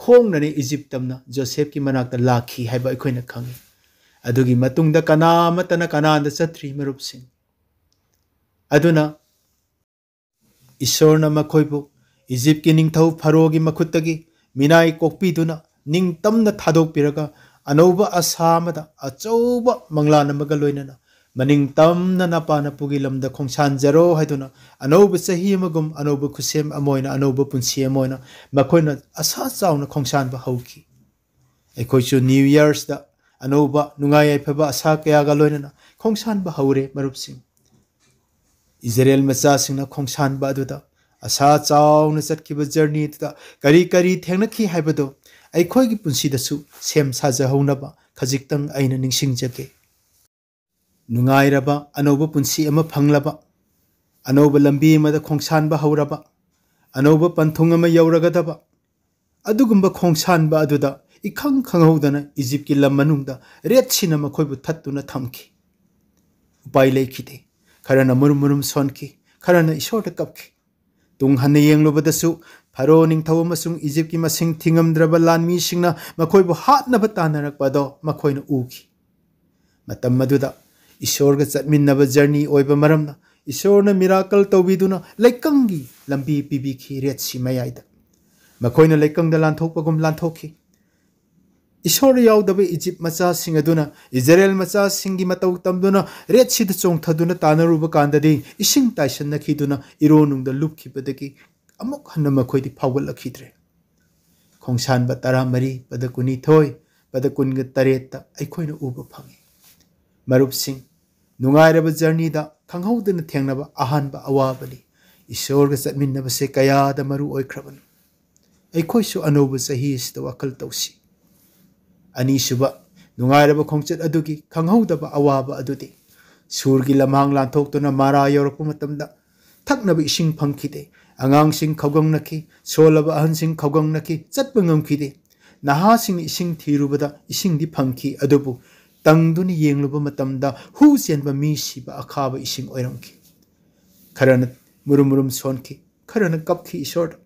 ꯈꯣꯡꯅꯅꯦ ꯏꯖꯤꯞ ꯇꯝꯅ ꯖꯣꯁꯦꯐꯀꯤ ꯃꯅꯥꯛꯇ ꯂꯥꯛꯈꯤ ꯍꯥꯏꯕ ꯑꯩꯈꯣꯏꯅ ꯈꯪꯉꯤ꯫ ꯑꯗꯨꯒꯤ ꯃꯇꯨꯡꯗ ꯀꯅꯥ ꯑꯃꯠꯇꯅ ꯀꯅꯥꯟꯗ ꯆꯠꯇ꯭ꯔꯤ, ꯃꯔꯨꯞꯁꯤꯡ꯫ ꯑꯗꯨꯅ ꯏꯁꯣꯔꯅ ꯃꯈꯣꯏꯕꯨ ꯏꯖꯤꯞꯀꯤ ꯅꯤꯡꯊꯧ ꯐꯔꯣꯒꯤ ꯃꯈꯨꯠꯇꯒꯤ ꯃꯤꯅꯥꯏ ꯀꯣꯛꯄꯤꯗꯨꯅ ꯅꯤꯡꯇꯝꯅ ꯊꯥꯗꯣꯛꯄꯤꯔꯒ ꯑꯅꯧꯕ ꯑꯁꯥ ꯑꯃꯗ ꯑꯆꯧꯕ ꯃꯪꯂꯥꯟ ꯑꯃꯒ ꯂꯣꯏꯅꯅ ꯃꯅꯤꯡ ꯇꯝꯅ ꯅꯄꯥ ꯅꯄꯨꯒꯤ ꯂꯝꯗ ꯈꯣꯡꯁꯥꯟꯖꯔꯣ ꯍꯥꯏꯗꯨꯅ ꯑꯅꯧꯕ ꯆꯍꯤ ꯑꯃꯒꯨꯝ ꯑꯅꯧꯕ ꯈꯨꯠꯁꯦꯝ ꯑꯃ ꯑꯣꯏꯅ, ꯑꯅꯧꯕ ꯄꯨꯟꯁꯤ ꯑꯃ ꯑꯣꯏꯅ ꯃꯈꯣꯏꯅ ꯑꯁꯥ ꯆꯥꯎꯅ ꯈꯣꯡꯁꯥꯟꯕ ꯍꯧꯈꯤ꯫ ꯑꯩꯈꯣꯏꯁꯨ New Yearꯁꯇ ꯑꯅꯧꯕ ꯅꯨꯡꯉꯥꯏ ꯌꯥꯏꯐꯕ ꯑꯁꯥ ꯀꯌꯥꯒ ꯂꯣꯏꯅꯅ ꯈꯣꯡꯁꯥꯟꯕ ꯍꯧꯔꯦ, ꯃꯔꯨꯞꯁꯤꯡ꯫ ꯏꯖꯔꯦꯜ ꯃꯆꯥꯁꯤꯡꯅ ꯈꯣꯡꯁꯥꯟꯕ ꯑꯗꯨꯗ ꯑꯁꯥ ꯆꯥꯎꯅ ꯆꯠꯈꯤꯕ journey ꯑꯗꯨꯗ ꯀꯔꯤ ꯀꯔꯤ ꯊꯦꯡꯅꯈꯤ ꯍꯥꯏꯕꯗꯨ ꯑꯩꯈꯣꯏꯒꯤ ꯄꯨꯟꯁꯤꯗꯁꯨ ꯁꯦꯝ ꯁꯥꯖꯍꯧꯅꯕ ꯈꯖꯤꯛꯇꯪ ꯑꯩꯅ ꯅꯤꯡꯁꯤꯡꯖꯒꯦ꯫ ꯅꯨꯡꯉꯥꯏꯔꯕ ꯑꯅꯧꯕ ꯄꯨꯟꯁꯤ ꯑꯃ ꯐꯪꯂꯕ, ꯑꯅꯧꯕ ꯂꯝꯕꯤ ꯑꯃꯗ ꯈꯣꯡꯁꯥꯟꯕ ꯍꯧꯔꯕ, ꯑꯅꯧꯕ ꯄꯟꯊꯨꯡ ꯑꯃ ꯌꯧꯔꯒꯗꯕ, ꯑꯗꯨꯒꯨꯝꯕ ꯈꯣꯡꯁꯥꯟꯕ ꯑꯗꯨꯗ ꯏꯈꯪ ꯈꯪꯍꯧꯗꯅ ꯏꯖꯤꯞꯀꯤ ꯂꯝ ꯃꯅꯨꯡꯗ ꯔꯦꯠ ꯁꯤꯅ ꯃꯈꯣꯏꯕꯨ ꯊꯠꯇꯨꯅ ꯊꯝꯈꯤ꯫ ꯎꯄꯥꯏ ꯂꯩꯈꯤꯗꯦ꯫ ꯈꯔꯅ ꯃꯨꯔꯨꯝ ꯃꯨꯔꯨꯝ ꯁꯣꯟꯈꯤ, ꯈꯔꯅ ꯏꯁꯣꯔꯗ ꯀꯞꯈꯤ꯫ ꯇꯨꯡ ꯍꯟꯅ ꯌꯦꯡꯂꯨꯕꯗꯁꯨ ꯐꯔꯣ ꯅꯤꯡꯊꯧ ꯑꯃꯁꯨꯡ ꯏꯖꯤꯞꯀꯤ ꯃꯁꯤꯡ ꯊꯤꯉꯝꯗ꯭ꯔꯕ ꯂꯥꯟꯃꯤꯁꯤꯡꯅ ꯃꯈꯣꯏꯕꯨ ꯍꯥꯠꯅꯕ ꯇꯥꯟꯅꯔꯛꯄ ꯑꯗꯣ ꯃꯈꯣꯏꯅ ꯎꯈꯤ꯫ ꯃꯇꯝ ꯑꯗꯨꯗ ꯏꯁꯣꯔꯒ ꯆꯠꯃꯤꯟꯅꯕ journey ꯑꯣꯏꯕ ꯃꯔꯝꯅ ꯏꯁꯣꯔꯅ miracle ꯇꯧꯕꯤꯗꯨꯅ ꯂꯩꯀꯪꯒꯤ ꯂꯝꯕꯤ ꯄꯤꯕꯤꯈꯤ ꯔꯦꯠ ꯁꯤ ꯃꯌꯥꯏꯗ꯫ ꯃꯈꯣꯏꯅ ꯂꯩꯀꯪꯗ ꯂꯥꯟꯊꯣꯛꯄꯒꯨꯝ ꯂꯥꯟꯊꯣꯛꯈꯤ꯫ ꯏꯁꯣꯔ ꯌꯥꯎꯗꯕ ꯏꯖꯤꯞ ꯃꯆꯥꯁꯤꯡ ꯑꯗꯨꯅ ꯏꯖꯔꯦꯜ ꯃꯆꯥꯁꯤꯡꯒꯤ ꯃꯇꯧ ꯇꯝꯗꯨꯅ ꯔꯦꯠ ꯁꯤꯗ ꯆꯣꯡꯊꯗꯨꯅ ꯇꯥꯟꯅꯔꯨꯕ ꯀꯥꯟꯗꯗꯤ ꯏꯁꯤꯡ ꯇꯥꯏꯁꯟꯅꯈꯤꯗꯨꯅ ꯏꯔꯣꯟꯅꯨꯡꯗ ꯂꯨꯞꯈꯤꯕꯗꯒꯤ ꯑꯃꯨꯛ ꯍꯟꯅ ꯃꯈꯣꯏꯗꯤ ꯐꯥꯎꯒꯠꯂꯛꯈꯤꯗ꯭ꯔꯦ꯫ ꯈꯣꯡꯁꯥꯟꯕ ꯇꯔꯥꯃꯔꯤ, ꯄꯗ ꯀꯨꯟꯅꯤꯊꯣꯏ, ꯄꯗ ꯀꯨꯟꯒ ꯇꯔꯦꯠꯇ ꯑꯩꯈꯣꯏꯅ ꯎꯕ ꯐꯪꯉꯤ꯫ ꯃꯔꯨꯞꯁꯤꯡ, ꯅꯨꯡꯉꯥꯏꯔꯕ ꯖꯔꯅꯤꯗ ꯈꯪꯍꯧꯗꯅ ꯊꯦꯡꯅꯕ ꯑꯍꯥꯟꯕ ꯑꯋꯥꯕꯅꯤ꯫ ꯏꯁꯣꯔꯒ ꯆꯠꯃꯤꯟꯅꯕꯁꯦ ꯀꯌꯥꯗ ꯃꯔꯨ ꯑꯣꯏꯈ꯭ꯔꯕꯅꯣ꯫ ꯑꯩꯈꯣꯏꯁꯨ ꯑꯅꯧꯕ ꯆꯍꯤ ꯑꯁꯤꯗ ꯋꯥꯈꯜ ꯇꯧꯁꯤ꯫ ꯑꯅꯤꯁꯨꯕ, ꯅꯨꯡꯉꯥꯏꯔꯕ ꯈꯣꯡꯆꯠ ꯑꯗꯨꯒꯤ ꯈꯪꯍꯧꯗꯕ ꯑꯋꯥꯕ ꯑꯗꯨꯗꯤ ꯁꯨꯔꯒꯤ ꯂꯝꯍꯥꯡ ꯂꯥꯟꯊꯣꯛꯇꯨꯅ ꯃꯥꯔꯥ ꯌꯧꯔꯛꯄ ꯃꯇꯝꯗ ꯊꯛꯅꯕ ꯏꯁꯤꯡ ꯐꯪꯈꯤꯗꯦ꯫ ꯑꯉꯥꯡꯁꯤꯡ ꯈꯧꯒꯪꯅꯈꯤ, ꯁꯣꯜꯂꯕ ꯑꯍꯟꯁꯤꯡ ꯈꯧꯒꯪꯅꯈꯤ, ꯆꯠꯄ ꯉꯝꯈꯤꯗꯦ꯫ ꯅꯍꯥꯁꯤꯡꯅ ꯏꯁꯤꯡ ꯊꯤꯔꯨꯕꯗ ꯏꯁꯤꯡꯗꯤ ꯐꯪꯈꯤ, ꯑꯗꯨꯕꯨ ꯇꯪꯗꯨꯅ ꯌꯦꯡꯂꯨꯕ ꯃꯇꯝꯗ ꯍꯨ ꯆꯦꯟꯕ ꯃꯤ ꯁꯤꯕ ꯑꯈꯥꯕ ꯏꯁꯤꯡ ꯑꯣꯏꯔꯝꯈꯤ꯫ ꯈꯔꯅ ꯃꯨꯔꯨꯝ ꯃꯨꯔꯨꯝ ꯁꯣꯟꯈꯤ, ꯈꯔꯅ ꯀꯞꯈꯤ꯫ ꯏꯁꯣꯔꯗ,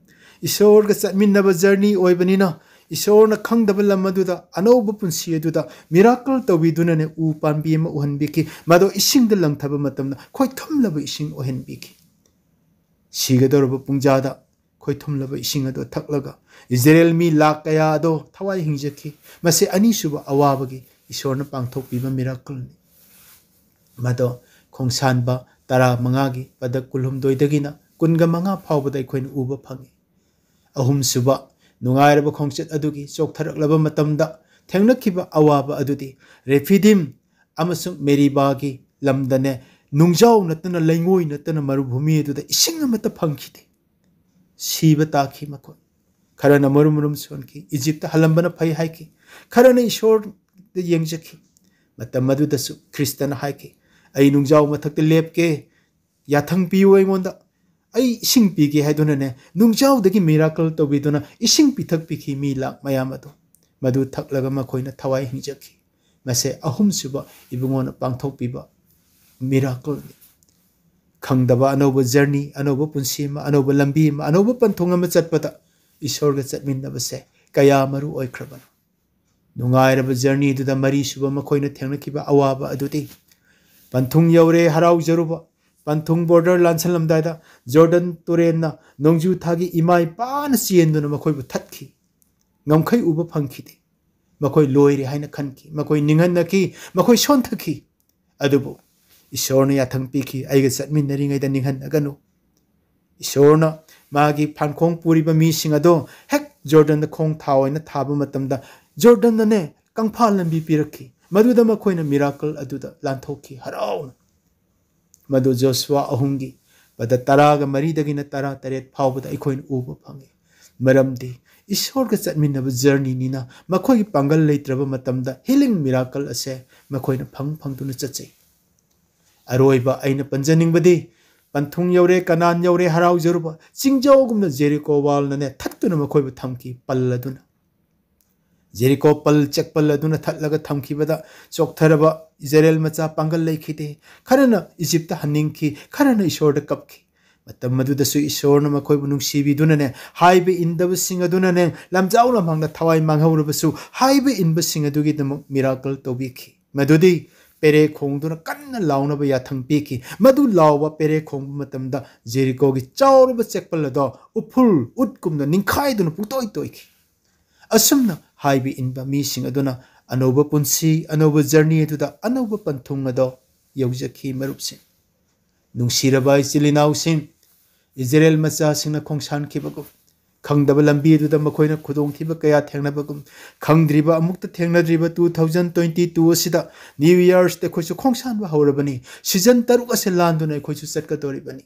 ꯏꯁꯣꯔꯒ ꯆꯠꯃꯤꯟꯅꯕ ꯖꯔꯅꯤ ꯑꯣꯏꯕꯅꯤꯅ ꯏꯁꯣꯔꯅ ꯈꯪꯗꯕ ꯂꯝ ꯑꯗꯨꯗ ꯑꯅꯧꯕ ꯄꯨꯟꯁꯤ ꯑꯗꯨꯗ ꯃꯤꯔꯥꯀꯜ ꯇꯧꯕꯤꯗꯨꯅꯅꯦ ꯎ ꯄꯥꯝꯕꯤ ꯑꯃ ꯎꯍꯟꯕꯤꯈꯤ꯫ ꯃꯗꯣ ꯏꯁꯤꯡꯗ ꯂꯪꯊꯕ ꯃꯇꯝꯗ ꯈꯣꯏꯊꯨꯝꯂꯕ ꯏꯁꯤꯡ ꯑꯣꯏꯍꯟꯕꯤꯈꯤ꯫ ꯁꯤꯒꯗꯧꯔꯕ ꯄꯨꯡꯖꯥꯗ ꯈꯣꯏꯊꯨꯝꯂꯕ ꯏꯁꯤꯡ ꯑꯗꯨ ꯊꯛꯂꯒ ꯏꯖꯔꯦꯜ ꯃꯤ ꯂꯥꯛ ꯀꯌꯥ ꯑꯗꯣ ꯊꯋꯥꯏ ꯍꯤꯡꯖꯈꯤ꯫ ꯃꯁꯤ ꯑꯅꯤꯁꯨꯕ ꯑꯋꯥꯕꯒꯤ ꯏꯁꯣꯔꯅ ꯄꯥꯡꯊꯣꯛꯄꯤꯕ ꯃꯤꯔꯥꯀꯜꯅꯤ꯫ ꯃꯗꯣ ꯈꯣꯡꯁꯥꯟꯕ ꯇꯔꯥ ꯃꯉꯥꯒꯤ ꯄꯗꯛ ꯀꯨꯟꯍꯨꯝꯗꯣꯏꯗꯒꯤꯅ ꯀꯨꯟꯒ ꯃꯉꯥ ꯐꯥꯎꯕꯗ ꯑꯩꯈꯣꯏꯅ ꯎꯕ ꯐꯪꯉꯤ꯫ ꯑꯍꯨꯝꯁꯨꯕ, ꯅꯨꯡꯉꯥꯏꯔꯕ ꯈꯣꯡꯆꯠ ꯑꯗꯨꯒꯤ ꯆꯣꯛꯊꯔꯛꯂꯕ ꯃꯇꯝꯗ ꯊꯦꯡꯅꯈꯤꯕ ꯑꯋꯥꯕ ꯑꯗꯨꯗꯤ ꯔꯦꯐꯤꯗꯤꯝ ꯑꯃꯁꯨꯡ ꯃꯦꯔꯤꯕꯥꯒꯤ ꯂꯝꯗꯅꯦ, ꯅꯨꯡꯖꯥꯎ ꯅꯠꯇꯅ ꯂꯩꯉꯣꯏ ꯅꯠꯇꯅ ꯃꯔꯨꯚꯨꯃꯤ ꯑꯗꯨꯗ ꯏꯁꯤꯡ ꯑꯃꯠꯇ ꯐꯪꯈꯤꯗꯦ꯫ ꯁꯤꯕ ꯇꯥꯈꯤ ꯃꯈꯣꯏ꯫ ꯈꯔꯅ ꯃꯔꯨꯝ ꯃꯔꯨꯝ ꯁꯣꯟꯈꯤ, ꯏꯖꯤꯞꯇ ꯍꯜꯂꯝꯕꯅ ꯐꯩ ꯍꯥꯏꯈꯤ꯫ ꯈꯔꯅ ꯏꯁꯣꯔꯗ ꯌꯦꯡꯖꯈꯤ꯫ ꯃꯇꯝ ꯑꯗꯨꯗꯁꯨ ꯈ꯭ꯔꯤꯁꯇꯅ ꯍꯥꯏꯈꯤ, "ꯑꯩ ꯅꯨꯡꯖꯥꯎ ꯃꯊꯛꯇ ꯂꯦꯞꯀꯦ, ꯌꯥꯊꯪ ꯄꯤꯌꯨ ꯑꯩꯉꯣꯟꯗ, ꯑꯩ ꯏꯁꯤꯡ ꯄꯤꯒꯦ" ꯍꯥꯏꯗꯨꯅꯅꯦ, ꯅꯨꯡꯖꯥꯎꯗꯒꯤ ꯃꯤꯔꯥꯀꯜ ꯇꯧꯕꯤꯗꯨꯅ ꯏꯁꯤꯡ ꯄꯤꯊꯛꯄꯤꯈꯤ ꯃꯤ ꯂꯥꯛ ꯃꯌꯥꯝ ꯑꯗꯨ꯫ ꯃꯗꯨ ꯊꯛꯂꯒ ꯃꯈꯣꯏꯅ ꯊꯋꯥꯏ ꯍꯤꯡꯖꯈꯤ꯫ ꯃꯁꯦ ꯑꯍꯨꯝꯁꯨꯕ ꯏꯕꯨꯡꯉꯣꯅ ꯄꯥꯡꯊꯣꯛꯄꯤꯕ ꯃꯤꯔꯥꯀꯜꯅꯤ꯫ ꯈꯪꯗꯕ ꯑꯅꯧꯕ ꯖꯔꯅꯤ, ꯑꯅꯧꯕ ꯄꯨꯟꯁꯤ ꯑꯃ, ꯑꯅꯧꯕ ꯂꯝꯕꯤ ꯑꯃ, ꯑꯅꯧꯕ ꯄꯟꯊꯨꯡ ꯑꯃ ꯆꯠꯄꯗ ꯏꯁꯣꯔꯒ ꯆꯠꯃꯤꯟꯅꯕꯁꯦ ꯀꯌꯥ ꯃꯔꯨ ꯑꯣꯏꯈ꯭ꯔꯕꯅꯣ꯫ ꯅꯨꯡꯉꯥꯏꯔꯕ ꯖꯔꯅꯤꯗꯨꯗ ꯃꯔꯤꯁꯨꯕ ꯃꯈꯣꯏꯅ ꯊꯦꯡꯅꯈꯤꯕ ꯑꯋꯥꯕ ꯑꯗꯨꯗꯤ ꯄꯟꯊꯨꯡ ꯌꯧꯔꯦ ꯍꯔꯥꯎꯖꯔꯨꯕ, ꯄꯟꯊꯨꯡ ꯕꯣꯔꯗꯔ ꯂꯥꯟꯁꯜꯂꯝꯗꯥꯏꯗ ꯖꯣꯔꯗꯟ ꯇꯨꯔꯦꯟꯅ ꯅꯣꯡꯖꯨ ꯊꯥꯒꯤ ꯏꯃꯥ ꯏꯄꯥꯅ ꯆꯦꯟꯗꯨꯅ ꯃꯈꯣꯏꯕꯨ ꯊꯠꯈꯤ꯫ ꯉꯝꯈꯩ ꯎꯕ ꯐꯪꯈꯤꯗꯦ꯫ ꯃꯈꯣꯏ ꯂꯣꯏꯔꯦ ꯍꯥꯏꯅ ꯈꯟꯈꯤ꯫ ꯃꯈꯣꯏ ꯅꯤꯡꯍꯟꯅꯈꯤ꯫ ꯃꯈꯣꯏ ꯁꯣꯟꯊꯈꯤ꯫ ꯑꯗꯨꯕꯨ ꯏꯁꯣꯔꯅ ꯌꯥꯊꯪ ꯄꯤꯈꯤ, "ꯑꯩꯒ ꯆꯠꯃꯤꯟꯅꯔꯤꯉꯩꯗ ꯅꯤꯡꯍꯟꯅꯒꯅꯨ"꯫ ꯏꯁꯣꯔꯅ ꯃꯥꯒꯤ ꯐꯥꯟꯈꯣꯡ ꯄꯨꯔꯤꯕ ꯃꯤꯁꯤꯡ ꯑꯗꯣ ꯍꯦꯛ ꯖꯣꯔꯗꯟꯗ ꯈꯣꯡ ꯊꯥꯎ ꯍꯥꯏꯅ ꯊꯥꯕ ꯃꯇꯝꯗ ꯖꯣꯔꯗꯟꯅꯅꯦ ꯀꯪꯐꯥꯜ ꯂꯝꯕꯤ ꯄꯤꯔꯛꯈꯤ꯫ ꯃꯗꯨꯗ ꯃꯈꯣꯏꯅ miracle ꯑꯗꯨꯗ ꯂꯥꯟꯊꯣꯛꯈꯤ ꯍꯔꯥꯎꯅ꯫ ꯃꯗꯨ ꯖꯣꯁꯨꯋꯥ ꯑꯍꯨꯝꯒꯤ ꯄꯗ ꯇꯔꯥꯒ ꯃꯔꯤꯗꯒꯤꯅ ꯇꯔꯥ ꯇꯔꯦꯠ ꯐꯥꯎꯕꯗ ꯑꯩꯈꯣꯏꯅ ꯎꯕ ꯐꯪꯏ꯫ ꯃꯔꯝꯗꯤ ꯏꯁꯣꯔꯒ ꯆꯠꯃꯤꯟꯅꯕ journeyꯅꯤꯅ ꯃꯈꯣꯏꯒꯤ ꯄꯥꯡꯒꯜ ꯂꯩꯇ꯭ꯔꯕ ꯃꯇꯝꯗ healing miracle ꯑꯁꯦ ꯃꯈꯣꯏꯅ ꯐꯪ ꯐꯪꯗꯨꯅ ꯆꯠꯆꯩ꯫ ꯑꯔꯣꯏꯕ ꯑꯩꯅ ꯄꯟꯖꯅꯤꯡꯕꯗꯤ, ꯄꯟꯊꯨꯡ ꯌꯧꯔꯦ, ꯀꯅꯥꯟ ꯌꯧꯔꯦ, ꯍꯔꯥꯎꯖꯔꯨꯕ ꯆꯤꯡꯖꯥꯎꯒꯨꯝꯅ ꯖꯦꯔꯤꯀꯣ wallꯅꯅꯦ ꯊꯠꯇꯨꯅ ꯃꯈꯣꯏꯕꯨ ꯊꯝꯈꯤ, ꯄꯜ ꯑꯗꯨꯅ꯫ ꯖꯦꯔꯤꯀꯣ ꯄꯜ, ꯆꯦꯛꯄꯜ ꯑꯗꯨꯅ ꯊꯠꯂꯒ ꯊꯝꯈꯤꯕꯗ ꯆꯣꯛꯊꯔꯕ ꯏꯖꯔꯦꯜ ꯃꯆꯥ ꯄꯥꯡꯒꯜ ꯂꯩꯈꯤꯗꯦ꯫ ꯈꯔꯅ ꯏꯖꯤꯞꯇ ꯍꯟꯅꯤꯡꯈꯤ, ꯈꯔꯅ ꯏꯁꯣꯔꯗ ꯀꯞꯈꯤ꯫ ꯃꯇꯝ ꯑꯗꯨꯗꯁꯨ ꯏꯁꯣꯔꯅ ꯃꯈꯣꯏꯕꯨ ꯅꯨꯡꯁꯤꯕꯤꯗꯨꯅꯅꯦ, ꯍꯥꯏꯕ ꯏꯟꯗꯕꯁꯤꯡ ꯑꯗꯨꯅꯅꯦ, ꯂꯝꯖꯥꯎ ꯂꯝꯍꯥꯡꯗ ꯊꯋꯥꯏ ꯃꯥꯡꯍꯧꯔꯕꯁꯨ ꯍꯥꯏꯕ ꯏꯟꯕꯁꯤꯡ ꯑꯗꯨꯒꯤꯗꯃꯛ miracle ꯇꯧꯕꯤꯈꯤ꯫ ꯃꯗꯨꯗꯤ ꯄꯦꯔꯦ ꯈꯣꯡꯗꯨꯅ ꯀꯟꯅ ꯂꯥꯎꯅꯕ ꯌꯥꯊꯪ ꯄꯤꯈꯤ꯫ ꯃꯗꯨ ꯂꯥꯎꯕ ꯄꯦꯔꯦ ꯈꯣꯡꯕ ꯃꯇꯝꯗ ꯖꯦꯔꯤꯀꯣꯒꯤ ꯆꯥꯎꯔꯕ ꯆꯦꯛꯄꯜ ꯑꯗꯣ ꯎꯐꯨꯜ ꯎꯠꯀꯨꯝꯅ ꯅꯤꯡꯈꯥꯏꯗꯨꯅ ꯄꯨꯡꯇꯣꯏ ꯇꯣꯏꯈꯤ꯫ ꯑꯁꯨꯝꯅ ꯍꯥꯏꯕ ꯏꯟꯕ ꯃꯤꯁꯤꯡ ꯑꯗꯨꯅ ꯑꯅꯧꯕ ꯄꯨꯟꯁꯤ, ꯑꯅꯧꯕ journey ꯑꯗꯨꯗ ꯑꯅꯧꯕ ꯄꯟꯊꯨꯡ ꯑꯗꯣ ꯌꯧꯖꯈꯤ, ꯃꯔꯨꯞꯁꯤꯡ꯫ ꯅꯨꯡꯁꯤꯔꯕ ꯏꯆꯤꯜ ꯏꯅꯥꯎꯁꯤꯡ, ꯏꯖꯔꯦꯜ ꯃꯆꯥꯁꯤꯡꯅ ꯈꯣꯡꯁꯥꯟꯈꯤꯕꯒꯨꯝ, ꯈꯪꯗꯕ ꯂꯝꯕꯤ ꯑꯗꯨꯗ ꯃꯈꯣꯏꯅ ꯈꯨꯗꯣꯡꯊꯤꯕ ꯀꯌꯥ ꯊꯦꯡꯅꯕꯒꯨꯝ, ꯈꯪꯗ꯭ꯔꯤꯕ, ꯑꯃꯨꯛꯇ ꯊꯦꯡꯅꯗ꯭ꯔꯤꯕ two thousand twenty two ꯑꯁꯤꯗ, New Yearꯁꯇ ꯑꯩꯈꯣꯏꯁꯨ ꯈꯣꯡꯁꯥꯟꯕ ꯍꯧꯔꯕꯅꯤ꯫ Season ꯇꯔꯨꯛ ꯑꯁꯤ ꯂꯥꯟꯗꯨꯅ ꯑꯩꯈꯣꯏꯁꯨ ꯆꯠꯀꯗꯧꯔꯤꯕꯅꯤ꯫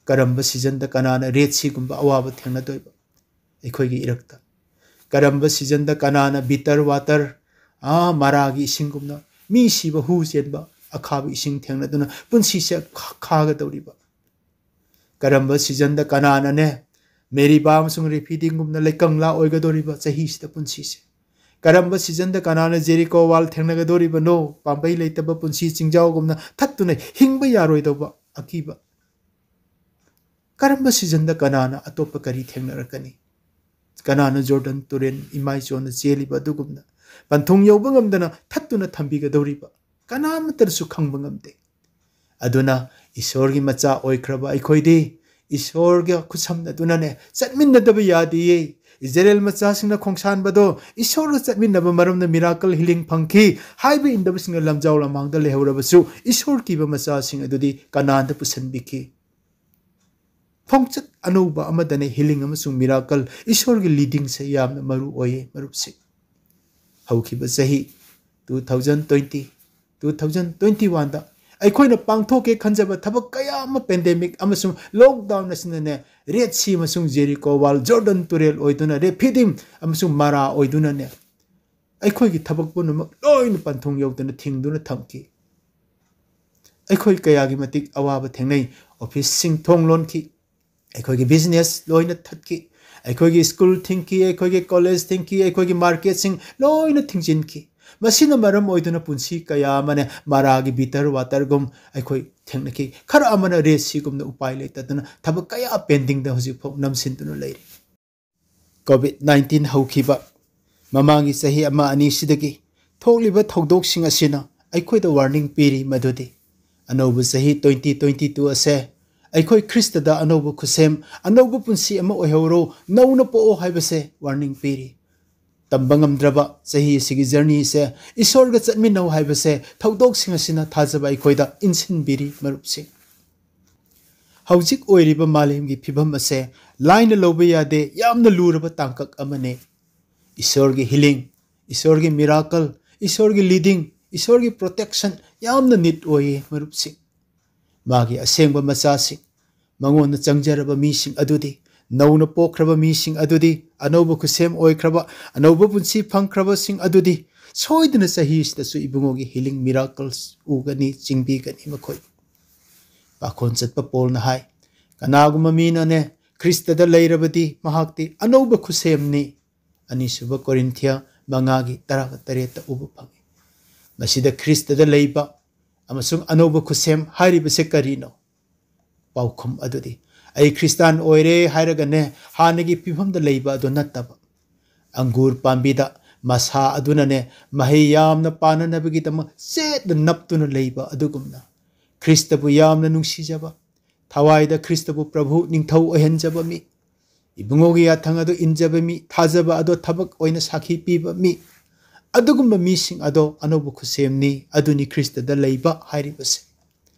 ꯀꯔꯝꯕ seasonꯗ ꯀꯅꯥꯅ Red Seaꯒꯨꯝꯕ ꯑꯋꯥꯕ ꯊꯦꯡꯅꯗꯣꯏꯕ ꯑꯩꯈꯣꯏꯒꯤ ꯏꯔꯛꯇ? ꯀꯔꯝꯕ seasonꯗ ꯀꯅꯥꯅ bitter water, ꯑꯥ, ꯃꯔꯥꯒꯤ ꯏꯁꯤꯡꯒꯨꯝꯅ ꯃꯤ ꯁꯤꯕ, ꯍꯨ ꯆꯦꯟꯕ, ꯑꯈꯥꯕ ꯏꯁꯤꯡ ꯊꯦꯡꯅꯗꯨꯅ ꯄꯨꯟꯁꯤꯁꯦ ꯈꯥ-, ꯈꯥꯒꯗꯧꯔꯤꯕ? ꯀꯔꯝꯕ seasonꯗ ꯀꯅꯥꯅꯅꯦ, ꯃꯦꯔꯤꯕꯥ ꯑꯃꯁꯨꯡ ꯔꯦꯐꯤꯗꯤꯝꯒꯨꯝꯅ ꯂꯩꯀꯪꯂꯥ ꯑꯣꯏꯒꯗꯧꯔꯤꯕ ꯆꯍꯤꯁꯤꯗ ꯄꯨꯟꯁꯤꯁꯦ? ꯀꯔꯝꯕ seasonꯗ ꯀꯅꯥꯅ ꯖꯦꯔꯤꯀꯣ wall ꯊꯦꯡꯅꯒꯗꯧꯔꯤꯕꯅꯣ? ꯄꯥꯝꯕꯩ ꯂꯩꯇꯕ ꯄꯨꯟꯁꯤ ꯆꯤꯡꯖꯥꯎꯒꯨꯝꯅ ꯊꯠꯇꯨꯅ ꯍꯤꯡꯕ ꯌꯥꯔꯣꯏꯗꯧꯕ ꯑꯀꯤꯕ? ꯀꯔꯝꯕ seasonꯗ ꯀꯅꯥꯅ ꯑꯇꯣꯞꯄ ꯀꯔꯤ ꯊꯦꯡꯅꯔꯛꯀꯅꯤ? ꯀꯅꯥꯅ ꯖꯣꯔꯗꯟ ꯇꯨꯔꯦꯜ ꯏꯃꯥꯏ ꯆꯣꯟꯅ ꯆꯦꯜꯂꯤꯕ ꯑꯗꯨꯒꯨꯝꯅ ꯄꯟꯊꯨꯡ ꯌꯧꯕ ꯉꯝꯗꯅ ꯊꯠꯇꯨꯅ ꯊꯝꯕꯤꯒꯗꯧꯔꯤꯕ? ꯀꯅꯥꯃꯠꯇꯅꯁꯨ ꯈꯪꯕ ꯉꯝꯗꯦ꯫ ꯑꯗꯨꯅ ꯏꯁꯣꯔꯒꯤ ꯃꯆꯥ ꯑꯣꯏꯈ꯭ꯔꯕ ꯑꯩꯈꯣꯏꯗꯤ ꯏꯁꯣꯔꯒ ꯈꯨꯠꯁꯝꯅꯗꯨꯅꯅꯦ ꯆꯠꯃꯤꯟꯅꯗꯕ ꯌꯥꯗꯦꯌꯦ꯫ ꯏꯖꯔꯦꯜ ꯃꯆꯥꯁꯤꯡꯅ ꯈꯣꯡꯁꯥꯟꯕꯗꯣ ꯏꯁꯣꯔꯒ ꯆꯠꯃꯤꯟꯅꯕ ꯃꯔꯝꯅ miracle healing ꯐꯪꯈꯤ꯫ ꯍꯥꯏꯕ ꯏꯟꯗꯕꯁꯤꯡꯅ ꯂꯝꯖꯥꯎ ꯂꯝꯍꯥꯡꯗ ꯂꯩꯍꯧꯔꯕꯁꯨ ꯏꯁꯣꯔ ꯀꯤꯕ ꯃꯆꯥꯁꯤꯡ ꯑꯗꯨꯗꯤ ꯀꯅꯥꯟꯗ ꯄꯨꯁꯤꯟꯕꯤꯈꯤ꯫ ꯈꯣꯡꯆꯠ ꯑꯅꯧꯕ ꯑꯃꯗꯅꯦ healing ꯑꯃꯁꯨꯡ miracle, ꯏꯁꯣꯔꯒꯤ leadingꯁꯦ ꯌꯥꯝꯅ ꯃꯔꯨ ꯑꯣꯏꯌꯦ, ꯃꯔꯨꯞꯁꯤꯡ꯫ ꯍꯧꯈꯤꯕ ꯆꯍꯤ two thousand twenty, two thousand twenty-one ꯗ ꯑꯩꯈꯣꯏꯅ ꯄꯥꯡꯊꯣꯛꯀꯦ ꯈꯟꯖꯕ ꯊꯕꯛ ꯀꯌꯥ ꯑꯃ ꯄꯦꯟꯗꯦꯃꯤꯛ ꯑꯃꯁꯨꯡ ꯂꯣꯛꯗꯥꯎꯟ ꯑꯁꯤꯅꯅꯦ, ꯔꯦꯗ ꯁꯤ ꯑꯃꯁꯨꯡ ꯖꯦꯔꯤꯀꯣ ꯋꯥꯜ, ꯖꯣꯔꯗꯟ ꯇꯨꯔꯦꯜ ꯑꯣꯏꯗꯨꯅ, ꯔꯦꯐꯤꯗꯤꯝ ꯑꯃꯁꯨꯡ ꯃꯔꯥ ꯑꯣꯏꯗꯨꯅꯅꯦ, ꯑꯩꯈꯣꯏꯒꯤ ꯊꯕꯛ ꯄꯨꯝꯅꯃꯛ ꯂꯣꯏꯅ ꯄꯟꯊꯨꯡ ꯌꯧꯗꯅ ꯊꯤꯡꯗꯨꯅ ꯊꯝꯈꯤ꯫ ꯑꯩꯈꯣꯏ ꯀꯌꯥꯒꯤ ꯃꯇꯤꯛ ꯑꯋꯥꯕ ꯊꯦꯡꯅꯩ꯫ ꯑꯣꯐꯤꯁꯁꯤꯡ ꯊꯣꯡ ꯂꯣꯟꯈꯤ, ꯑꯩꯈꯣꯏꯒꯤ ꯕꯤꯖꯤꯅꯦꯁ ꯂꯣꯏꯅ ꯊꯠꯈꯤ, ꯑꯩꯈꯣꯏꯒꯤ ꯁ꯭ꯀꯨꯜ ꯊꯤꯡꯈꯤ, ꯑꯩꯈꯣꯏꯒꯤ ꯀꯣꯂꯦꯖ ꯊꯤꯡꯈꯤ, ꯑꯩꯈꯣꯏꯒꯤ ꯃꯥꯔꯀꯦꯠꯁꯤꯡ ꯂꯣꯏꯅ ꯊꯤꯡꯖꯤꯟꯈꯤ꯫ ꯃꯁꯤꯅ ꯃꯔꯝ ꯑꯣꯏꯗꯨꯅ ꯄꯨꯟꯁꯤ ꯀꯌꯥ ꯑꯃꯅ ꯃꯔꯥꯒꯤ ꯕꯤꯇꯔ ꯋꯥꯇꯔꯒꯨꯝ ꯑꯩꯈꯣꯏ ꯊꯦꯡꯅꯈꯤ꯫ ꯈꯔ ꯑꯃꯅ ꯔꯦꯗ ꯁꯤꯒꯨꯝꯅ ꯎꯄꯥꯏ ꯂꯩꯇꯗꯅ ꯊꯕꯛ ꯀꯌꯥ ꯄꯦꯟꯗꯤꯡꯗ ꯍꯧꯖꯤꯛꯐꯥꯎ ꯅꯝꯁꯤꯟꯗꯨꯅ ꯂꯩꯔꯤ꯫ ꯀꯣꯚꯤꯗ ꯅꯥꯏꯟꯇꯤꯟ ꯍꯧꯈꯤꯕ ꯃꯃꯥꯡꯒꯤ ꯆꯍꯤ ꯑꯃ ꯑꯅꯤꯁꯤꯗꯒꯤ ꯊꯣꯛꯂꯤꯕ ꯊꯧꯗꯣꯛꯁꯤꯡ ꯑꯁꯤꯅ ꯑꯩꯈꯣꯏꯗ ꯋꯥꯔꯅꯤꯡ ꯄꯤꯔꯤ, ꯃꯗꯨꯗꯤ ꯑꯅꯧꯕ ꯆꯍꯤ twenty twenty-two ꯑꯁꯦ ꯑꯩꯈꯣꯏ ꯈ꯭ꯔꯤꯁꯇꯗ ꯑꯅꯧꯕ ꯈꯨꯠꯁꯦꯝ, ꯑꯅꯧꯕ ꯄꯨꯟꯁꯤ ꯑꯃ ꯑꯣꯏꯍꯧꯔꯣ, ꯅꯧꯅ ꯄꯣꯛꯑꯣ ꯍꯥꯏꯕꯁꯦ ꯋꯥꯔꯅꯤꯡ ꯄꯤꯔꯤ꯫ ꯇꯝꯕ ꯉꯝꯗ꯭ꯔꯕ ꯆꯍꯤ ꯑꯁꯤꯒꯤ ꯖꯔꯅꯤꯁꯦ ꯏꯁꯣꯔꯒ ꯆꯠꯃꯤꯟꯅꯧ ꯍꯥꯏꯕꯁꯦ ꯊꯧꯗꯣꯛꯁꯤꯡ ꯑꯁꯤꯅ ꯊꯥꯖꯕ ꯑꯩꯈꯣꯏꯗ ꯏꯟꯁꯤꯟꯕꯤꯔꯤ, ꯃꯔꯨꯞꯁꯤꯡ꯫ ꯍꯧꯖꯤꯛ ꯑꯣꯏꯔꯤꯕ ꯃꯥꯂꯦꯝꯒꯤ ꯐꯤꯕꯝ ꯑꯁꯦ ꯂꯥꯏꯅ ꯂꯧꯕ ꯌꯥꯗꯦ, ꯌꯥꯝꯅ ꯂꯨꯔꯕ ꯇꯥꯡꯀꯛ ꯑꯃꯅꯤ꯫ ꯏꯁꯣꯔꯒꯤ ꯍꯤꯂꯤꯡ, ꯏꯁꯣꯔꯒꯤ ꯃꯤꯔꯥꯀꯜ, ꯏꯁꯣꯔꯒꯤ ꯂꯤꯗꯤꯡ, ꯏꯁꯣꯔꯒꯤ ꯄ꯭ꯔꯣꯇꯦꯛꯁꯟ ꯌꯥꯝꯅ ꯅꯤꯗ ꯑꯣꯏꯌꯦ, ꯃꯔꯨꯞꯁꯤꯡ꯫ ꯃꯥꯒꯤ ꯑꯁꯦꯡꯕ ꯃꯆꯥꯁꯤꯡ, ꯃꯉꯣꯟꯗ ꯆꯪꯖꯔꯕ ꯃꯤꯁꯤꯡ ꯑꯗꯨꯗꯤ, ꯅꯧꯅ ꯄꯣꯛꯈ꯭ꯔꯕ ꯃꯤꯁꯤꯡ ꯑꯗꯨꯗꯤ, ꯑꯅꯧꯕ ꯈꯨꯠꯁꯦꯝ ꯑꯣꯏꯈ꯭ꯔꯕ, ꯑꯅꯧꯕ ꯄꯨꯟꯁꯤ ꯐꯪꯈ꯭ꯔꯕꯁꯤꯡ ꯑꯗꯨꯗꯤ, ꯁꯣꯏꯗꯅ ꯆꯍꯤꯁꯤꯗꯁꯨ ꯏꯕꯨꯡꯉꯣꯒꯤ ꯍꯤꯂꯤꯡ ꯃꯤꯔꯥꯀꯜꯁ ꯎꯒꯅꯤ, ꯆꯤꯡꯕꯤꯒꯅꯤ ꯃꯈꯣꯏ꯫ ꯄꯥꯈꯣꯟ ꯆꯠꯄ ꯄꯣꯜꯅ ꯍꯥꯏ, ꯀꯅꯥꯒꯨꯝꯕ ꯃꯤꯅꯅꯦ ꯈ꯭ꯔꯤꯁꯇꯗ ꯂꯩꯔꯕꯗꯤ ꯃꯍꯥꯛꯇꯤ ꯑꯅꯧꯕ ꯈꯨꯠꯁꯦꯝꯅꯤ꯫ ꯑꯅꯤꯁꯨꯕ ꯀꯣꯔꯤꯟꯊꯤꯌꯥ ꯃꯉꯥꯒꯤ ꯇꯔꯥꯒ ꯇꯔꯦꯠꯇ ꯎꯕ ꯐꯪꯏ꯫ ꯃꯁꯤꯗ ꯈ꯭ꯔꯤꯁꯇꯗ ꯂꯩꯕ ꯑꯃꯁꯨꯡ ꯑꯅꯧꯕ ꯈꯨꯠꯁꯦꯝ ꯍꯥꯏꯔꯤꯕꯁꯦ ꯀꯔꯤꯅꯣ? ꯄꯥꯎꯈꯨꯝ ꯑꯗꯨꯗꯤ, ꯑꯩ ꯈ꯭ꯔꯤꯁꯇꯥꯟ ꯑꯣꯏꯔꯦ ꯍꯥꯏꯔꯒꯅꯦ, ꯍꯥꯟꯅꯒꯤ ꯐꯤꯕꯝꯗ ꯂꯩꯕ ꯑꯗꯨ ꯅꯠꯇꯕ, ꯑꯪꯒꯨꯔ ꯄꯥꯝꯕꯤꯗ ꯃꯁꯥ ꯑꯗꯨꯅꯅꯦ ꯃꯍꯩ ꯌꯥꯝꯅ ꯄꯥꯟꯅꯅꯕꯒꯤꯗꯃꯛ ꯆꯦꯠꯅ ꯅꯞꯇꯨꯅ ꯂꯩꯕ ꯑꯗꯨꯒꯨꯝꯅ, ꯈ꯭ꯔꯤꯁꯇꯕꯨ ꯌꯥꯝꯅ ꯅꯨꯡꯁꯤꯖꯕ, ꯊꯋꯥꯏꯗ ꯈ꯭ꯔꯤꯁꯇꯕꯨ ꯄ꯭ꯔꯚꯨ ꯅꯤꯡꯊꯧ ꯑꯣꯏꯍꯟꯖꯕ ꯃꯤ, ꯏꯕꯨꯡꯉꯣꯒꯤ ꯌꯥꯊꯪ ꯑꯗꯨ ꯏꯟꯖꯕ ꯃꯤ, ꯊꯥꯖꯕ ꯑꯗꯣ ꯊꯕꯛ ꯑꯣꯏꯅ ꯁꯥꯈꯤ ꯄꯤꯕ ꯃꯤ, ꯑꯗꯨꯒꯨꯝꯕ ꯃꯤꯁꯤꯡ ꯑꯗꯣ ꯑꯅꯧꯕ ꯈꯨꯠꯁꯦꯝꯅꯤ꯫ ꯑꯗꯨꯅꯤ ꯈ꯭ꯔꯤꯁꯇꯗ ꯂꯩꯕ ꯍꯥꯏꯔꯤꯕꯁꯦ꯫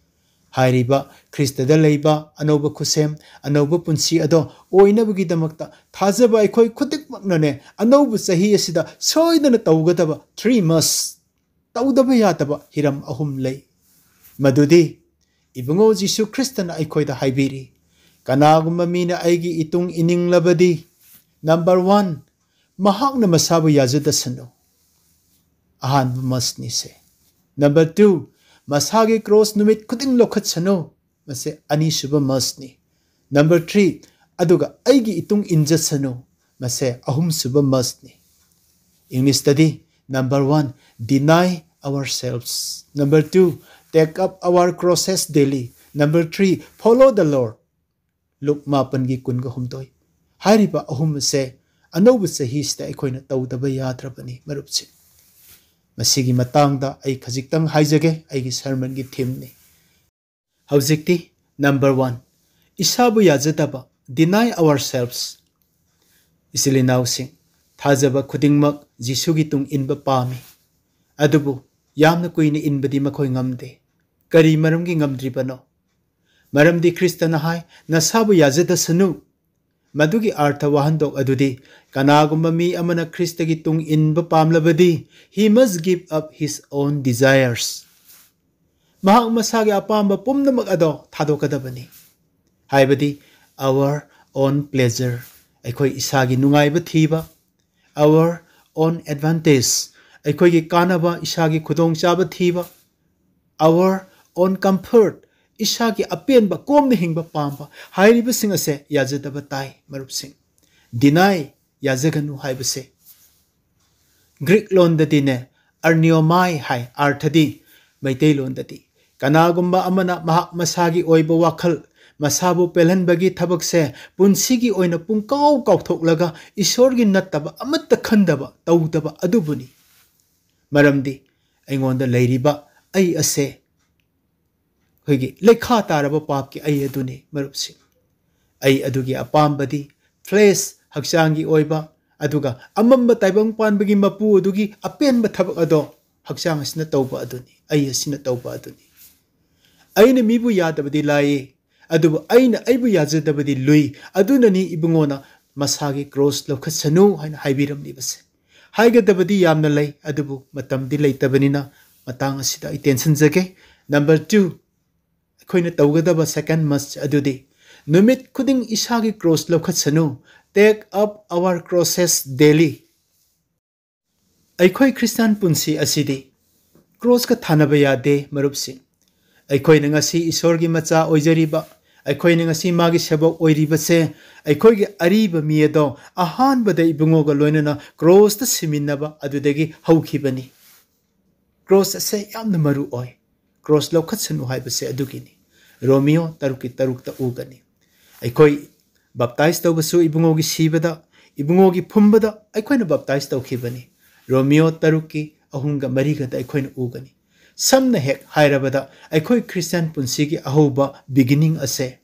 ꯍꯥꯏꯔꯤꯕ ꯈ꯭ꯔꯤꯁꯇꯗ ꯂꯩꯕ ꯑꯅꯧꯕ ꯈꯨꯠꯁꯦꯝ, ꯑꯅꯧꯕ ꯄꯨꯟꯁꯤ ꯑꯗꯣ ꯑꯣꯏꯅꯕꯒꯤꯗꯃꯛꯇ ꯊꯥꯖꯕ ꯑꯩꯈꯣꯏ ꯈꯨꯗꯤꯡꯃꯛꯅꯅꯦ, ꯑꯅꯧꯕ ꯆꯍꯤ ꯑꯁꯤꯗ ꯁꯣꯏꯗꯅ ꯇꯧꯒꯗꯕ three must, ꯇꯧꯗꯕ ꯌꯥꯗꯕ ꯍꯤꯔꯝ ꯑꯍꯨꯝ ꯂꯩ꯫ ꯃꯗꯨꯗꯤ, ꯏꯕꯨꯡꯉꯣ ꯖꯤꯁꯨ ꯈ꯭ꯔꯤꯁꯇꯅ ꯑꯩꯈꯣꯏꯗ ꯍꯥꯏꯕꯤꯔꯤ, "ꯀꯅꯥꯒꯨꯝꯕ ꯃꯤꯅ ꯑꯩꯒꯤ ꯏꯇꯨꯡ ꯏꯅꯤꯡꯂꯕꯗꯤ", number one, ꯃꯍꯥꯛꯅ ꯃꯁꯥꯕꯨ ꯌꯥꯖꯗꯁꯅꯨ꯫ ꯑꯍꯥꯟꯕ must ꯅꯤꯁꯦ꯫ Number two, ꯃꯁꯥꯒꯤ ꯀ꯭ꯔꯣꯁ ꯅꯨꯃꯤꯠ ꯈꯨꯗꯤꯡ ꯂꯧꯈꯠꯁꯅꯨ꯫ ꯃꯁꯦ ꯑꯅꯤꯁꯨꯕ must ꯅꯤ꯫ Number three, ꯑꯗꯨꯒ ꯑꯩꯒꯤ ꯏꯇꯨꯡ ꯏꯟꯖꯁꯅꯨ꯫ ꯃꯁꯦ ꯑꯍꯨꯝꯁꯨꯕ must ꯅꯤ꯫ ꯏꯪꯂꯤꯁꯇꯗꯤ, number one, deny ourselves. Number two, take up our crosses daily. Number three, follow the Lord. ꯂꯨꯛ ꯃꯥꯄꯟꯒꯤ ꯀꯨꯟꯒ ꯍꯨꯝꯗꯣꯏ꯫ ꯍꯥꯏꯔꯤꯕ ꯑꯍꯨꯝ ꯑꯁꯦ ꯑꯅꯧꯕ ꯆꯍꯤꯁꯤꯗ ꯑꯩꯈꯣꯏꯅ ꯇꯧꯗꯕ ꯌꯥꯗ꯭ꯔꯕꯅꯤ, ꯃꯔꯨꯞꯁꯤꯡ꯫ ꯃꯁꯤꯒꯤ ꯃꯇꯥꯡꯗ ꯑꯩ ꯈꯖꯤꯛꯇꯪ ꯍꯥꯏꯖꯒꯦ, ꯑꯩꯒꯤ ꯁꯔꯃꯟꯒꯤ ꯊꯤꯝꯅꯤ꯫ ꯍꯧꯖꯤꯛꯇꯤ, number one, ꯏꯁꯥꯕꯨ ꯌꯥꯖꯗꯕ, deny ourselves꯫ ꯏꯆꯤꯜ ꯏꯅꯥꯎꯁꯤꯡ, ꯊꯥꯖꯕ ꯈꯨꯗꯤꯡꯃꯛ ꯖꯤꯁꯨꯒꯤ ꯇꯨꯡ ꯏꯟꯕ ꯄꯥꯝꯃꯤ꯫ ꯑꯗꯨꯕꯨ ꯌꯥꯝꯅ ꯀꯨꯏꯅ ꯏꯟꯕꯗꯤ ꯃꯈꯣꯏ ꯉꯝꯗꯦ꯫ ꯀꯔꯤ ꯃꯔꯝꯒꯤ ꯉꯝꯗ꯭ꯔꯤꯕꯅꯣ? ꯃꯔꯝꯗꯤ ꯈ꯭ꯔꯤꯁꯇꯅ ꯍꯥꯏ, "ꯅꯁꯥꯕꯨ ꯌꯥꯖꯗꯁꯅꯨ"꯫ ꯃꯗꯨꯒꯤ ꯑꯥꯔꯊ ꯋꯥꯍꯟꯊꯣꯛ ꯑꯗꯨꯗꯤ, ꯀꯅꯥꯒꯨꯝꯕ ꯃꯤ ꯑꯃꯅ ꯈ꯭ꯔꯤꯁꯇꯒꯤ ꯇꯨꯡ ꯏꯟꯕ ꯄꯥꯝꯂꯕꯗꯤ, he must give up his own desires. ꯃꯍꯥꯛ ꯃꯁꯥꯒꯤ ꯑꯄꯥꯝꯕ ꯄꯨꯝꯅꯃꯛ ꯑꯗꯣ ꯊꯥꯗꯣꯛꯀꯗꯕꯅꯤ꯫ ꯍꯥꯏꯕꯗꯤ, our own pleasure, ꯑꯩꯈꯣꯏ ꯏꯁꯥꯒꯤ ꯅꯨꯡꯉꯥꯏꯕ ꯊꯤꯕ, our own advantage, ꯑꯩꯈꯣꯏꯒꯤ ꯀꯥꯟꯅꯕ, ꯏꯁꯥꯒꯤ ꯈꯨꯗꯣꯡꯆꯥꯕ ꯊꯤꯕ, our own comfort, ꯏꯁꯥꯒꯤ ꯑꯄꯦꯟꯕ, ꯀꯣꯝꯅ ꯍꯤꯡꯕ ꯄꯥꯝꯕ, ꯍꯥꯏꯔꯤꯕꯁꯤꯡ ꯑꯁꯦ ꯌꯥꯖꯗꯕ ꯇꯥꯏ, ꯃꯔꯨꯞꯁꯤꯡ꯫ Deny, ꯌꯥꯖꯒꯅꯨ ꯍꯥꯏꯕꯁꯦ꯫ ꯒ꯭ꯔꯤꯛ ꯂꯣꯟꯗꯗꯤꯅꯦ, ꯑꯔꯅꯤꯌꯣꯃꯥꯏ ꯍꯥꯏ, ꯑꯥꯔꯊꯗꯤ ꯃꯩꯇꯩꯂꯣꯟꯗꯗꯤ, ꯀꯅꯥꯒꯨꯝꯕ ꯑꯃꯅ ꯃꯍꯥꯛ ꯃꯁꯥꯒꯤ ꯑꯣꯏꯕ ꯋꯥꯈꯜ, ꯃꯁꯥꯕꯨ ꯄꯦꯜꯍꯟꯕꯒꯤ ꯊꯕꯛꯁꯦ ꯄꯨꯟꯁꯤꯒꯤ ꯑꯣꯏꯅ ꯄꯨꯡꯀꯥꯎ ꯀꯥꯎꯊꯣꯛꯂꯒ ꯏꯁꯣꯔꯒꯤ ꯅꯠꯇꯕ ꯑꯃꯠꯇ ꯈꯟꯗꯕ, ꯇꯧꯗꯕ ꯑꯗꯨꯕꯨꯅꯤ꯫ ꯃꯔꯝꯗꯤ ꯑꯩꯉꯣꯟꯗ ꯂꯩꯔꯤꯕ ꯑꯩ ꯑꯁꯦ ꯑꯩꯈꯣꯏꯒꯤ ꯂꯩꯈꯥ ꯇꯥꯔꯕ ꯄꯥꯞꯀꯤ ꯑꯩ ꯑꯗꯨꯅꯤ, ꯃꯔꯨꯞꯁꯤꯡ꯫ ꯑꯩ ꯑꯗꯨꯒꯤ ꯑꯄꯥꯝꯕꯗꯤ flesh, ꯍꯛꯆꯥꯡꯒꯤ ꯑꯣꯏꯕ, ꯑꯗꯨꯒ ꯑꯃꯝꯕ ꯇꯥꯏꯕꯪ ꯄꯥꯟꯕꯒꯤ ꯃꯄꯨ ꯑꯗꯨꯒꯤ ꯑꯄꯦꯟꯕ ꯊꯕꯛ ꯑꯗꯣ ꯍꯛꯆꯥꯡ ꯑꯁꯤꯅ ꯇꯧꯕ ꯑꯗꯨꯅꯤ, ꯑꯩ ꯑꯁꯤꯅ ꯇꯧꯕ ꯑꯗꯨꯅꯤ꯫ "ꯑꯩꯅ ꯃꯤꯕꯨ ꯌꯥꯗꯕꯗꯤ ꯂꯥꯏꯌꯦ, ꯑꯗꯨꯕꯨ ꯑꯩꯅ ꯑꯩꯕꯨ ꯌꯥꯖꯗꯕꯗꯤ ꯂꯨꯏ꯫ ꯑꯗꯨꯅꯅꯤ ꯏꯕꯨꯡꯉꯣꯅ ꯃꯁꯥꯒꯤ ꯀ꯭ꯔꯣꯁ ꯂꯧꯈꯠꯁꯅꯨ ꯍꯥꯏꯅ ꯍꯥꯏꯕꯤꯔꯝꯂꯤꯕꯁꯦ"꯫ ꯍꯥꯏꯒꯗꯕꯗꯤ ꯌꯥꯝꯅ ꯂꯩ, ꯑꯗꯨꯕꯨ ꯃꯇꯝꯗꯤ ꯂꯩꯇꯕꯅꯤꯅ ꯃꯇꯥꯡ ꯑꯁꯤꯗ ꯑꯩ ꯇꯦꯟꯁꯤꯟꯖꯒꯦ꯫ ꯅꯝꯕꯔ ꯇꯨ, ꯑꯩꯈꯣꯏꯅ ꯇꯧꯒꯗꯕ ꯁꯦꯀꯦꯟ ꯃꯁ ꯑꯗꯨꯗꯤ ꯅꯨꯃꯤꯠ ꯈꯨꯗꯤꯡ ꯏꯁꯥꯒꯤ ꯀ꯭ꯔꯣꯁ ꯂꯧꯈꯠꯁꯅꯨ꯫ Take up our crosses daily꯫ ꯑꯩꯈꯣꯏ ꯈ꯭ꯔꯤꯁꯇꯥꯟ ꯄꯨꯟꯁꯤ ꯑꯁꯤꯗꯤ ꯀ꯭ꯔꯣꯁꯀ ꯊꯥꯅꯕ ꯌꯥꯗꯦ, ꯃꯔꯨꯞꯁꯤꯡ꯫ ꯑꯩꯈꯣꯏꯅ ꯉꯁꯤ ꯏꯁꯣꯔꯒꯤ ꯃꯆꯥ ꯑꯣꯏꯖꯔꯤꯕ, ꯑꯩꯈꯣꯏꯅ ꯉꯁꯤ ꯃꯥꯒꯤ ꯁꯦꯕꯣꯛ ꯑꯣꯏꯔꯤꯕꯁꯦ, ꯑꯩꯈꯣꯏꯒꯤ ꯑꯔꯤꯕ ꯃꯤ ꯑꯗꯣ ꯑꯍꯥꯟꯕꯗ ꯏꯕꯨꯡꯉꯣꯒ ꯂꯣꯏꯅꯅ ꯀ꯭ꯔꯣꯁꯇ ꯁꯤꯃꯤꯟꯅꯕ ꯑꯗꯨꯗꯒꯤ ꯍꯧꯈꯤꯕꯅꯤ꯫ ꯀ꯭ꯔꯣꯁ ꯑꯁꯦ ꯌꯥꯝꯅ ꯃꯔꯨ ꯑꯣꯏ꯫ ꯀ꯭ꯔꯣꯁ ꯂꯧꯈꯠꯁꯅꯨ ꯍꯥꯏꯕꯁꯦ ꯑꯗꯨꯒꯤꯅꯤ꯫ ꯔꯣꯃꯤꯌꯣ ꯇꯔꯨꯛꯀꯤ ꯇꯔꯨꯛꯇ ꯎꯒꯅꯤ꯫ ꯑꯩꯈꯣꯏ ꯕꯞꯇꯥꯏꯖ ꯇꯧꯕꯁꯨ ꯏꯕꯨꯡꯉꯣꯒꯤ ꯁꯤꯕꯗ, ꯏꯕꯨꯡꯉꯣꯒꯤ ꯐꯨꯝꯕꯗ ꯑꯩꯈꯣꯏꯅ ꯕꯞꯇꯥꯏꯖ ꯇꯧꯈꯤꯕꯅꯤ꯫ ꯔꯣꯃꯤꯌꯣ ꯇꯔꯨꯛꯀꯤ ꯑꯍꯨꯝꯒ ꯃꯔꯤꯒꯗ ꯑꯩꯈꯣꯏꯅ ꯎꯒꯅꯤ꯫ ꯁꯝꯅ ꯍꯦꯛ ꯍꯥꯏꯔꯕꯗ, ꯑꯩꯈꯣꯏ ꯈ꯭ꯔꯤꯁꯇꯤꯌꯥꯟ ꯄꯨꯟꯁꯤꯒꯤ ꯑꯍꯧꯕ, ꯕꯤꯒꯤꯅꯤꯡ ꯑꯁꯦ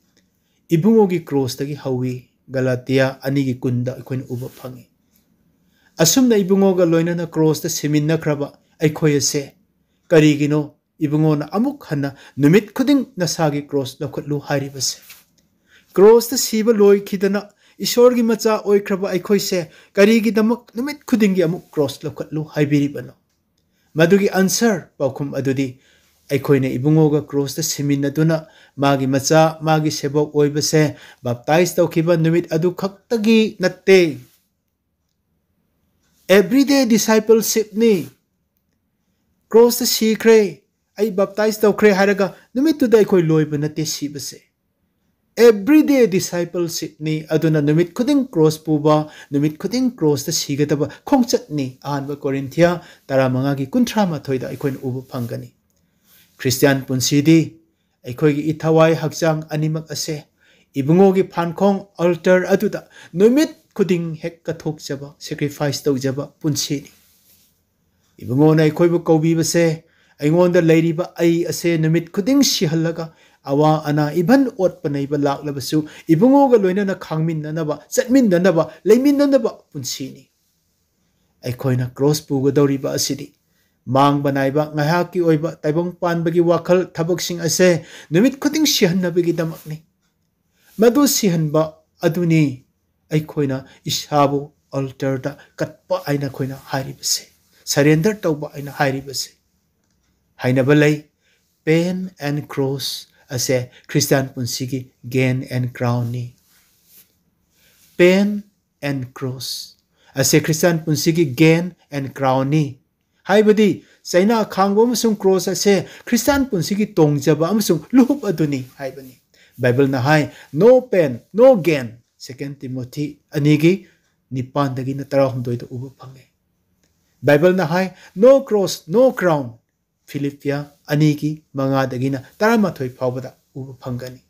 ꯏꯕꯨꯡꯉꯣꯒꯤ ꯀ꯭ꯔꯣꯁꯇꯒꯤ ꯍꯧꯏ꯫ ꯒꯂꯥꯇꯤꯌꯥ ꯑꯅꯤꯒꯤ ꯀꯨꯟꯗ ꯑꯩꯈꯣꯏꯅ ꯎꯕ ꯐꯪꯏ꯫ ꯑꯁꯨꯝꯅ ꯏꯕꯨꯡꯉꯣꯒ ꯂꯣꯏꯅꯅ ꯀ꯭ꯔꯣꯁꯇ ꯁꯤꯃꯤꯟꯅꯈ꯭ꯔꯕ ꯑꯩꯈꯣꯏ ꯑꯁꯦ ꯀꯔꯤꯒꯤꯅꯣ ꯏꯕꯨꯡꯉꯣꯅ ꯑꯃꯨꯛ ꯍꯟꯅ ꯅꯨꯃꯤꯠ ꯈꯨꯗꯤꯡ ꯅꯁꯥꯒꯤ ꯀ꯭ꯔꯣꯁ ꯂꯧꯈꯠꯂꯨ ꯍꯥꯏꯔꯤꯕꯁꯦ? ꯀ꯭ꯔꯣꯁꯇ ꯁꯤꯕ ꯂꯣꯏꯈꯤꯗꯅ ꯏꯁꯣꯔꯒꯤ ꯃꯆꯥ ꯑꯣꯏꯈ꯭ꯔꯕ ꯑꯩꯈꯣꯏꯁꯦ ꯀꯔꯤꯒꯤꯗꯃꯛ ꯅꯨꯃꯤꯠ ꯈꯨꯗꯤꯡꯒꯤ ꯑꯃꯨꯛ ꯀ꯭ꯔꯣꯁ ꯂꯧꯈꯠꯂꯨ ꯍꯥꯏꯕꯤꯔꯤꯕꯅꯣ? ꯃꯗꯨꯒꯤ ꯑꯟꯁꯔ, ꯄꯥꯎꯈꯨꯝ ꯑꯗꯨꯗꯤ ꯑꯩꯈꯣꯏꯅ ꯏꯕꯨꯡꯉꯣꯒ ꯀ꯭ꯔꯣꯁꯇ ꯁꯤꯃꯤꯟꯅꯗꯨꯅ ꯃꯥꯒꯤ ꯃꯆꯥ, ꯃꯥꯒꯤ ꯁꯦꯕꯣꯛ ꯑꯣꯏꯕꯁꯦ ꯕꯞꯇꯥꯏꯖ ꯇꯧꯈꯤꯕ ꯅꯨꯃꯤꯠ ꯑꯗꯨ ꯈꯛꯇꯒꯤ ꯅꯠꯇꯦ꯫ ꯑꯦꯚ꯭ꯔꯤꯗꯦ ꯗꯤꯁꯥꯏꯄꯜꯁꯤꯞꯅꯤ꯫ ꯀ꯭ꯔꯣꯁꯇ ꯁꯤꯈ꯭ꯔꯦ, ꯑꯩ ꯕꯞꯇꯥꯏꯖ ꯇꯧꯈ꯭ꯔꯦ ꯍꯥꯏꯔꯒ ꯅꯨꯃꯤꯠꯇꯨꯗ ꯑꯩꯈꯣꯏ ꯂꯣꯏꯕ ꯅꯠꯇꯦ ꯁꯤꯕꯁꯦ꯫ ꯑꯦꯚ꯭ꯔꯤꯗꯦ ꯗꯤꯁꯥꯏꯄꯜꯁꯤꯞꯅꯤ꯫ ꯑꯗꯨꯅ ꯅꯨꯃꯤꯠ ꯈꯨꯗꯤꯡ ꯀ꯭ꯔꯣꯁ ꯄꯨꯕ, ꯅꯨꯃꯤꯠ ꯈꯨꯗꯤꯡ ꯀ꯭ꯔꯣꯁꯇ ꯁꯤꯒꯗꯕ ꯈꯣꯡꯆꯠꯅꯤ꯫ ꯑꯍꯥꯟꯕ ꯀꯣꯔꯤꯟꯊꯤꯌꯥ ꯇꯔꯥꯃꯉꯥꯒꯤ ꯀꯨꯟꯊ꯭ꯔꯥ ꯃꯥꯊꯣꯏꯗ ꯑꯩꯈꯣꯏꯅ ꯎꯕ ꯐꯪꯒꯅꯤ꯫ ꯈ꯭ꯔꯤꯁꯇꯤꯌꯥꯟ ꯄꯨꯟꯁꯤꯗꯤ ꯑꯩꯈꯣꯏꯒꯤ ꯏꯊꯋꯥꯏ ꯍꯛꯆꯥꯡ ꯑꯅꯤꯃꯛ ꯑꯁꯦ ꯏꯕꯨꯡꯉꯣꯒꯤ ꯐꯥꯟꯈꯣꯡ, ꯑꯜꯇꯔ ꯑꯗꯨꯗ ꯅꯨꯃꯤꯠ ꯈꯨꯗꯤꯡ ꯍꯦꯛ ꯀꯠꯊꯣꯛꯆꯕ, ꯁꯦꯀ꯭ꯔꯤꯐꯥꯏꯁ ꯇꯧꯖꯕ ꯄꯨꯟꯁꯤꯅꯤ꯫ ꯏꯕꯨꯡꯉꯣꯅ ꯑꯩꯈꯣꯏꯕꯨ ꯀꯧꯕꯤꯕꯁꯦ, ꯑꯩꯉꯣꯟꯗ ꯂꯩꯔꯤꯕ ꯑꯩ ꯑꯁꯦ ꯅꯨꯃꯤꯠ ꯈꯨꯗꯤꯡ ꯁꯤꯍꯜꯂꯒ, ꯑꯋꯥ ꯑꯅꯥ, ꯏꯚꯟ ꯑꯣꯠꯄ ꯅꯩꯕ ꯂꯥꯛꯂꯕꯁꯨ ꯏꯕꯨꯡꯉꯣꯒ ꯂꯣꯏꯅꯅ ꯈꯥꯡꯃꯤꯟꯅꯅꯕ, ꯆꯠꯃꯤꯟꯅꯅꯕ, ꯂꯩꯃꯤꯟꯅꯅꯕ ꯄꯨꯟꯁꯤꯅꯤ꯫ ꯑꯩꯈꯣꯏꯅ ꯀ꯭ꯔꯣꯁ ꯄꯨꯒꯗꯧꯔꯤꯕ ꯑꯁꯤꯗꯤ ꯃꯥꯡꯕ ꯅꯥꯏꯕ ꯉꯥꯏꯍꯥꯛꯀꯤ ꯑꯣꯏꯕ ꯇꯥꯏꯕꯪ ꯄꯥꯟꯕꯒꯤ ꯋꯥꯈꯜ ꯊꯕꯛꯁꯤꯡ ꯑꯁꯦ ꯅꯨꯃꯤꯠ ꯈꯨꯗꯤꯡ ꯁꯤꯍꯟꯅꯕꯒꯤꯗꯃꯛꯅꯤ꯫ ꯃꯗꯨ ꯁꯤꯍꯟꯕ ꯑꯗꯨꯅꯤ ꯑꯩꯈꯣꯏꯅ ꯏꯁꯥꯕꯨ altarꯗ ꯀꯠꯄ ꯍꯥꯏꯅ ꯑꯩꯈꯣꯏꯅ ꯍꯥꯏꯔꯤꯕꯁꯦ, surrender ꯇꯧꯕ ꯍꯥꯏꯅ ꯍꯥꯏꯔꯤꯕꯁꯦ꯫ ꯍꯥꯏꯅꯕ ꯂꯩ, pain and cross ꯑꯁꯦ ꯈ꯭ꯔꯤꯁꯇꯥꯟ ꯄꯨꯟꯁꯤꯒꯤ gain and crownꯅꯤ꯫ Pain and cross ꯑꯁꯦ ꯈ꯭ꯔꯤꯁꯇꯥꯟ ꯄꯨꯟꯁꯤꯒꯤ gain and crownꯅꯤ꯫ ꯍꯥꯏꯕꯗꯤ ꯆꯩꯅꯥ ꯈꯥꯡꯕ ꯑꯃꯁꯨꯡ ꯀ꯭ꯔꯣꯁ ꯑꯁꯦ ꯈ꯭ꯔꯤꯁꯇꯥꯟ ꯄꯨꯟꯁꯤꯒꯤ ꯇꯣꯡꯖꯕ ꯑꯃꯁꯨꯡ ꯂꯨꯍꯨꯞ ꯑꯗꯨꯅꯤ ꯍꯥꯏꯕꯅꯤ꯫ ꯕꯥꯏꯕꯜꯅ ꯍꯥꯏ, "No pain, no gain", Second Timothy ꯑꯅꯤꯒꯤ ꯅꯤꯄꯥꯟꯗꯒꯤꯅ ꯇꯔꯥꯍꯨꯝꯗꯣꯏꯗ ꯎꯕ ꯐꯪꯉꯤ꯫ ꯕꯥꯏꯕꯜꯅ ꯍꯥꯏ, "No cross, no crown", ꯐꯤꯂꯤꯞꯄꯤꯌꯥ ꯑꯅꯤꯒꯤ ꯃꯉꯥꯗꯒꯤꯅ ꯇꯔꯥꯃꯥꯊꯣꯏ ꯐꯥꯎꯕꯗ ꯎꯕ ꯐꯪꯒꯅꯤ꯫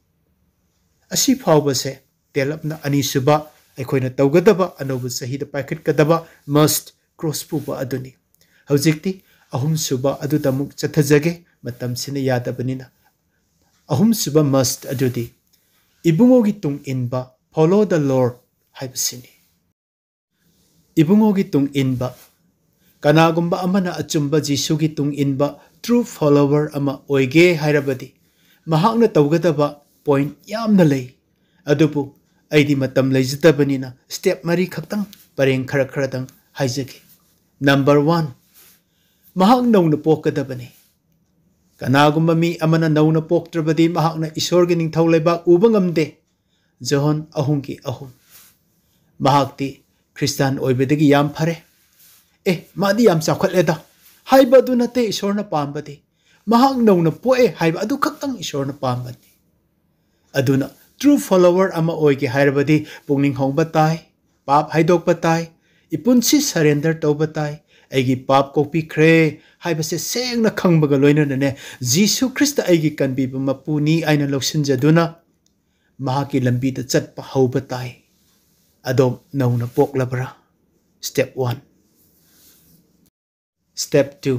ꯑꯁꯤ ꯐꯥꯎꯕꯁꯦ ꯇꯦꯂꯞꯅ ꯑꯅꯤꯁꯨꯕ ꯑꯩꯈꯣꯏꯅ ꯇꯧꯒꯗꯕ, ꯑꯅꯧꯕ ꯆꯍꯤꯗ ꯄꯥꯏꯈꯠꯀꯗꯕ must, ꯀ꯭ꯔꯣꯁ ꯄꯨꯕ ꯑꯗꯨꯅꯤ꯫ ꯍꯧꯖꯤꯛꯇꯤ ꯑꯍꯨꯝꯁꯨꯕ ꯑꯗꯨꯗ ꯑꯃꯨꯛ ꯆꯠꯊꯖꯒꯦ, ꯃꯇꯝꯁꯤꯅ ꯌꯥꯗꯕꯅꯤꯅ꯫ ꯑꯍꯨꯝꯁꯨꯕ must ꯑꯗꯨꯗꯤ ꯏꯕꯨꯡꯉꯣꯒꯤ ꯇꯨꯡ ꯏꯟꯕ, follow the Lord ꯍꯥꯏꯕꯁꯤꯅꯤ꯫ ꯏꯕꯨꯡꯉꯣꯒꯤ ꯇꯨꯡ ꯏꯟꯕ꯫ ꯀꯅꯥꯒꯨꯝꯕ ꯑꯃꯅ ꯑꯆꯨꯝꯕ ꯖꯤꯁꯨꯒꯤ ꯇꯨꯡ ꯏꯟꯕ, true follower ꯑꯃ ꯑꯣꯏꯒꯦ ꯍꯥꯏꯔꯕꯗꯤ, ꯃꯍꯥꯛꯅ ꯇꯧꯒꯗꯕ point ꯌꯥꯝꯅ ꯂꯩ꯫ ꯑꯗꯨꯕꯨ ꯑꯩꯗꯤ ꯃꯇꯝ ꯂꯩꯖꯗꯕꯅꯤꯅ step ꯃꯔꯤ ꯈꯛꯇꯪ ꯄꯔꯦꯡ ꯈꯔ ꯈꯔꯗꯪ ꯍꯥꯏꯖꯒꯦ꯫ Number one, ꯃꯍꯥꯛ ꯅꯧꯅ ꯄꯣꯛꯀꯗꯕꯅꯤ꯫ ꯀꯅꯥꯒꯨꯝꯕ ꯃꯤ ꯑꯃꯅ ꯅꯧꯅ ꯄꯣꯛꯇ꯭ꯔꯕꯗꯤ ꯃꯍꯥꯛꯅ ꯏꯁꯣꯔꯒꯤ ꯅꯤꯡꯊꯧ ꯂꯩꯕꯥꯛ ꯎꯕ ꯉꯝꯗꯦ꯫ ꯖꯣꯍꯟ ꯑꯍꯨꯝꯒꯤ ꯑꯍꯨꯝ꯫ ꯃꯍꯥꯛꯇꯤ ꯈ꯭ꯔꯤꯁꯇꯥꯟ ꯑꯣꯏꯕꯗꯒꯤ ꯌꯥꯝ ꯐꯔꯦ, "ꯑꯦ, ꯃꯥꯗꯤ ꯌꯥꯝ ꯆꯥꯎꯈꯠꯂꯦꯗ" ꯍꯥꯏꯕ ꯑꯗꯨ ꯅꯠꯇꯦ ꯏꯁꯣꯔꯅ ꯄꯥꯝꯕꯗꯤ꯫ ꯃꯍꯥꯛ ꯅꯧꯅ ꯄꯣꯛꯑꯦ ꯍꯥꯏꯕ ꯑꯗꯨ ꯈꯛꯇꯪ ꯏꯁꯣꯔꯅ ꯄꯥꯝꯕꯅꯤ꯫ ꯑꯗꯨꯅ true follower ꯑꯃ ꯑꯣꯏꯒꯦ ꯍꯥꯏꯔꯕꯗꯤ ꯄꯨꯛꯅꯤꯡ ꯍꯣꯡꯕ ꯇꯥꯏ, ꯄꯥꯞ ꯍꯥꯏꯗꯣꯛꯄ ꯇꯥꯏ, ꯏꯄꯨꯟꯁꯤ surrender ꯇꯧꯕ ꯇꯥꯏ, ꯑꯩꯒꯤ ꯄꯥꯞ ꯀꯣꯛꯄꯤꯈ꯭ꯔꯦ ꯍꯥꯏꯕꯁꯦ ꯁꯦꯡꯅ ꯈꯪꯕꯒ ꯂꯣꯏꯅꯅꯅꯦ, ꯖꯤꯁꯨ ꯈ꯭ꯔꯤꯁꯇ ꯑꯩꯒꯤ ꯀꯟꯕꯤꯕ ꯃꯄꯨꯅꯤ ꯍꯥꯏꯅ ꯂꯧꯁꯤꯟꯖꯗꯨꯅ ꯃꯍꯥꯛꯀꯤ ꯂꯝꯕꯤꯗ ꯆꯠꯄ ꯍꯧꯕ ꯇꯥꯏ꯫ ꯑꯗꯣꯝ ꯅꯧꯅ ꯄꯣꯛꯂꯕ꯭ꯔꯥ? Step one꯫ Step two,